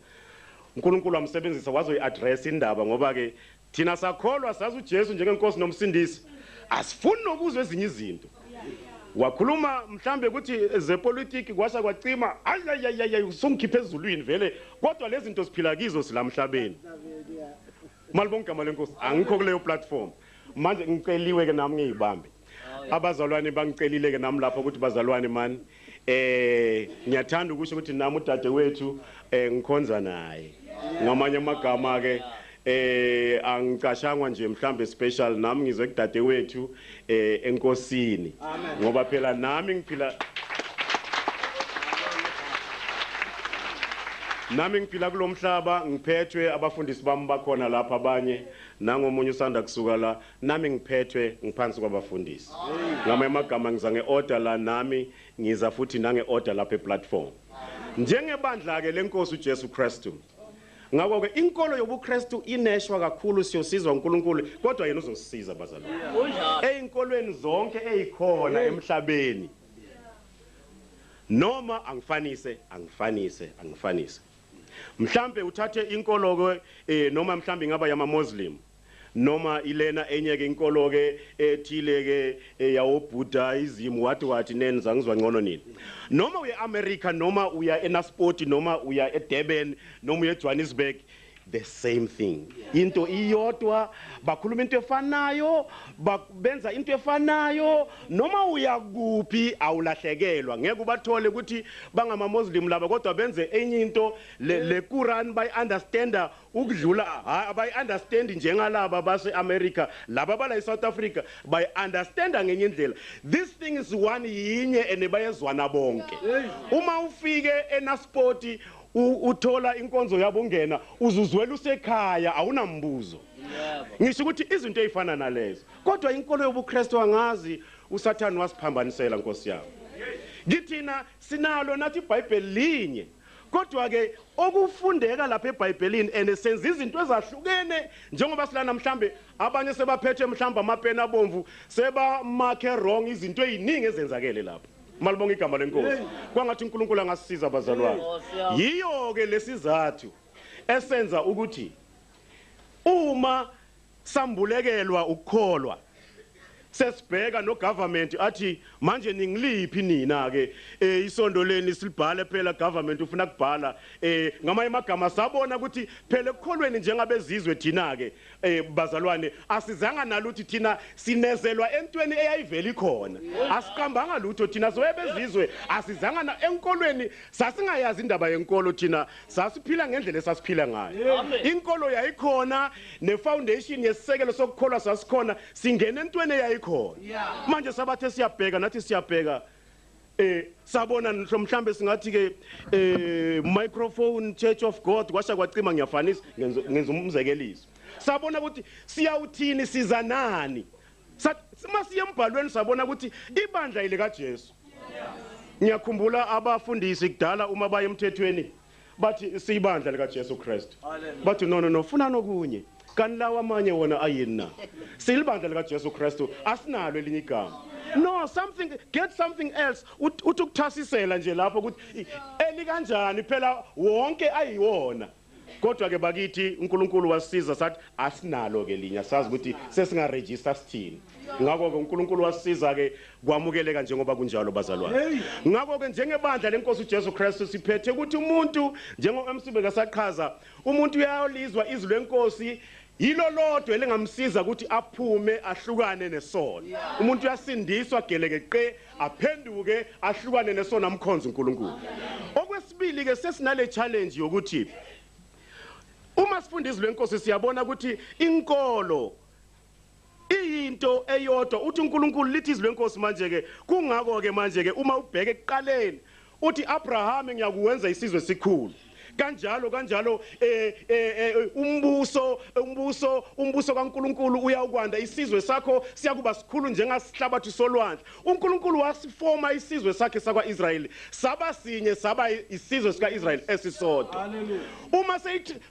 uNkulunkulu amsebenzisa wazoyi-address indaba, ngoba ke thina sakholwa sazi uJesu njengenkosi nomsindisi, asifuni nokuzwa ezinye izinto. Wakhuluma mhlambe ukuthi zepolitiki kwasha kwacima, ayayayay, usongikhipha ezulwini vele, kodwa lezi zinto siphila kizo silamhlabeni. Malibonke igama lenkosi, angikho kuleyo platform. Manje ngiceliwe ke nami ngiyibambe. Abazalwane bangicelile ke nami lapha ukuthi bazalwane man, ngiyathanda ukusho ukuthi nami udadewethu ngikhonza naye. Ngamanye amagama ke angicashangwa nje mhlambe special, nami ngizwe kudadewethu enkosini. Ngoba phela nami ngiphila kulomhlaba, ngiphethwe abafundisi bami bakhona lapha abanye, nangomunye usanda kusuka la, nami ngiphethwe ngiphansi kwabafundisi. Ngamanye amagama ngiza ngeorder la, nami ngiza futhi nangeorder lapha eplatform. Njengebandla ke lenkosi uJesu Kristu. Ngakho ke inkolo yobuKristu ineshwa kakhulu, siyosizwa uNkulunkulu, kodwa yena uzosisiza bazalwane. Einkolweni zonke ezikhona emhlabeni. Noma angifanise. Mhlambe uthathe inkolo ke noma mhlambe ingaba yama Muslim, noma ilena enye ke inkolo ke ethile ke yawo Buddhism, wathi nenza ngizwa ngcono nini. Noma uya eAmerica, noma uya eNaspoti, noma uya eDurban, noma uya eJohannesburg, the same thing. Into iyodwa, bakhuluma into efanayo, benza into efanayo, noma uya kuphi awulahlekelwa. Ngeke ubathole ukuthi bangama Muslim laba, kodwa benze enye into, le Quran bay understanda ukudlula, abayi understand njengalaba base America, laba bala eSouth Africa bay understanda ngenye indlela. This thing is one yinye ene bayezwana bonke. Uma ufike eNaspoti uthola inkonzo yabo ungena, uzuzwela usekhaya, awunambuzo. Ngisho ukuthi izinto ezifana nalezo. Kodwa inkolo yobuKristu angazi uSathane wasiphambanisela Nkosi yami. Ngithina sinalo nathi iBhayibheli linye. Kodwa ke okufundeka lapha eBhayibhelini ene senza izinto ezahlukene, njengoba silana mhlambe abanye sebaphethe mhlambe amapeni abomvu, seba marke wrong izinto eziningi ezenzakele lapha. Malibonga igama lenkosi. Kwangathi uNkulunkulu angasisiza bazalwane. Yiyo ke lesizathu esenza ukuthi uma sambulekelwa ukukholwa sesibheka no government athi manje ningiliphi nina ke, isondo leni silibhale phela, government ufuna kubhala ngamanye amagama. Sabona ukuthi phela ekukholweni njengabezizwe thina ke bazalwane asizanga naluthi thina sinezelwa entweni eyayivela ikhona, asiqambanga lutho thina soyebezizwe, asizanga na enkolweni, sasingayazi indaba yenkolo thina, sasiphila ngendlela esasiphila ngayo. Inkolo yayikhona ne foundation yesisekelo sokukholwa sasikhona, singena entweni eyayikhona. Manje sabathe siyabheka nathi siyabheka, sabona mhlambe singathi ke microphone Church of God kwasha kwacima, ngiyafanisa ngenza umzekeliso. Sabona ukuthi siyawuthini, siza nani. Masiye embhalweni sabona ukuthi ibandla ile kaJesu. Ngiyakhumbula abafundisi kudala uma baye emthethweni bathi siyibandla lika Jesu Kristu. Bathi no no no, funa nokunye. Kanti lawa amanye wona ayini na? Silibandla lika Jesu Kristu, asinalo elinye igama. No, something, get something else. Uthi ukuthasisela nje lapho ukuthi elikanjani phela wonke ayiwona. Kodwa ke bakithi uNkulunkulu wasisiza sathi asinalo ke linye, sazi ukuthi sesinga register sithini. Ngakho ke uNkulunkulu wasisiza ke kwamukeleka njengoba kunjalo bazalwane. Ngakho ke njengebandla lenkosi uJesu Kristu siphethe ukuthi umuntu njengo MC bekasaqhaza, umuntu uyalizwa izwi lenkosi, yilo lodwa elingamsiza ukuthi aphume ahlukane nesono. Umuntu uyasindiswa gelekeqe aphenduke ahlukane nesono amkhonze uNkulunkulu. Okwesibili ke sesinale challenge yokuthi uma sifunda izwi lenkosi siyabona ukuthi inkolo iyinto eyodwa. Uthi uNkulunkulu lithi izwi lenkosi manje ke, kungakho ke manje ke uma ubheke ekuqaleni uthi Abraham ngiyakuwenza isizwe esikhulu. Kanjalo kanjalo umbuso umbuso umbuso kaNkulunkulu uyawukwanda, isizwe sakho siyakuba sikhulu njengasihlabathi solwandle. uNkulunkulu wasifoma isizwe sakhe sakwaIsrayeli saba sinye, saba isizwe sikaIsrayeli esisodwa. Uma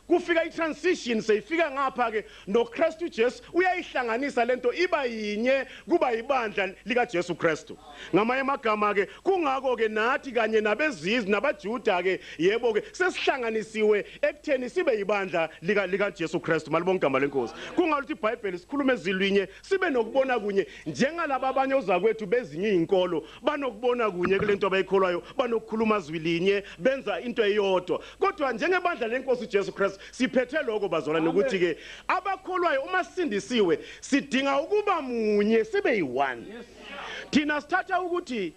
kufika i-transition seyifika ngapha ke noKristu Jesu uyayihlanganisa lento iba yinye, kuba ibandla lika Jesu Kristu. Ngamanye amagama ke kungakho ke nathi kanye nabezizwe nabaJuda ke yebo ke sesihla Sihlanganisiwe ekutheni sibe ibandla lika lika Jesu Kristu. Malibonke igama lenkosi. Kungaluthi iBhayibheli sikhulume ezilwinye, sibe nokubona kunye njengalaba abanye ozakwethu bezinye izinkolo banokubona kunye kulento abayikholwayo, banokukhuluma zwilinye, benza into eyodwa. Kodwa njengebandla lenkosi uJesu Kristu siphethe lokho, bazalwane, ukuthi ke abakholwayo uma sisindisiwe sidinga ukuba munye, sibe yi-one. Thina sithatha ukuthi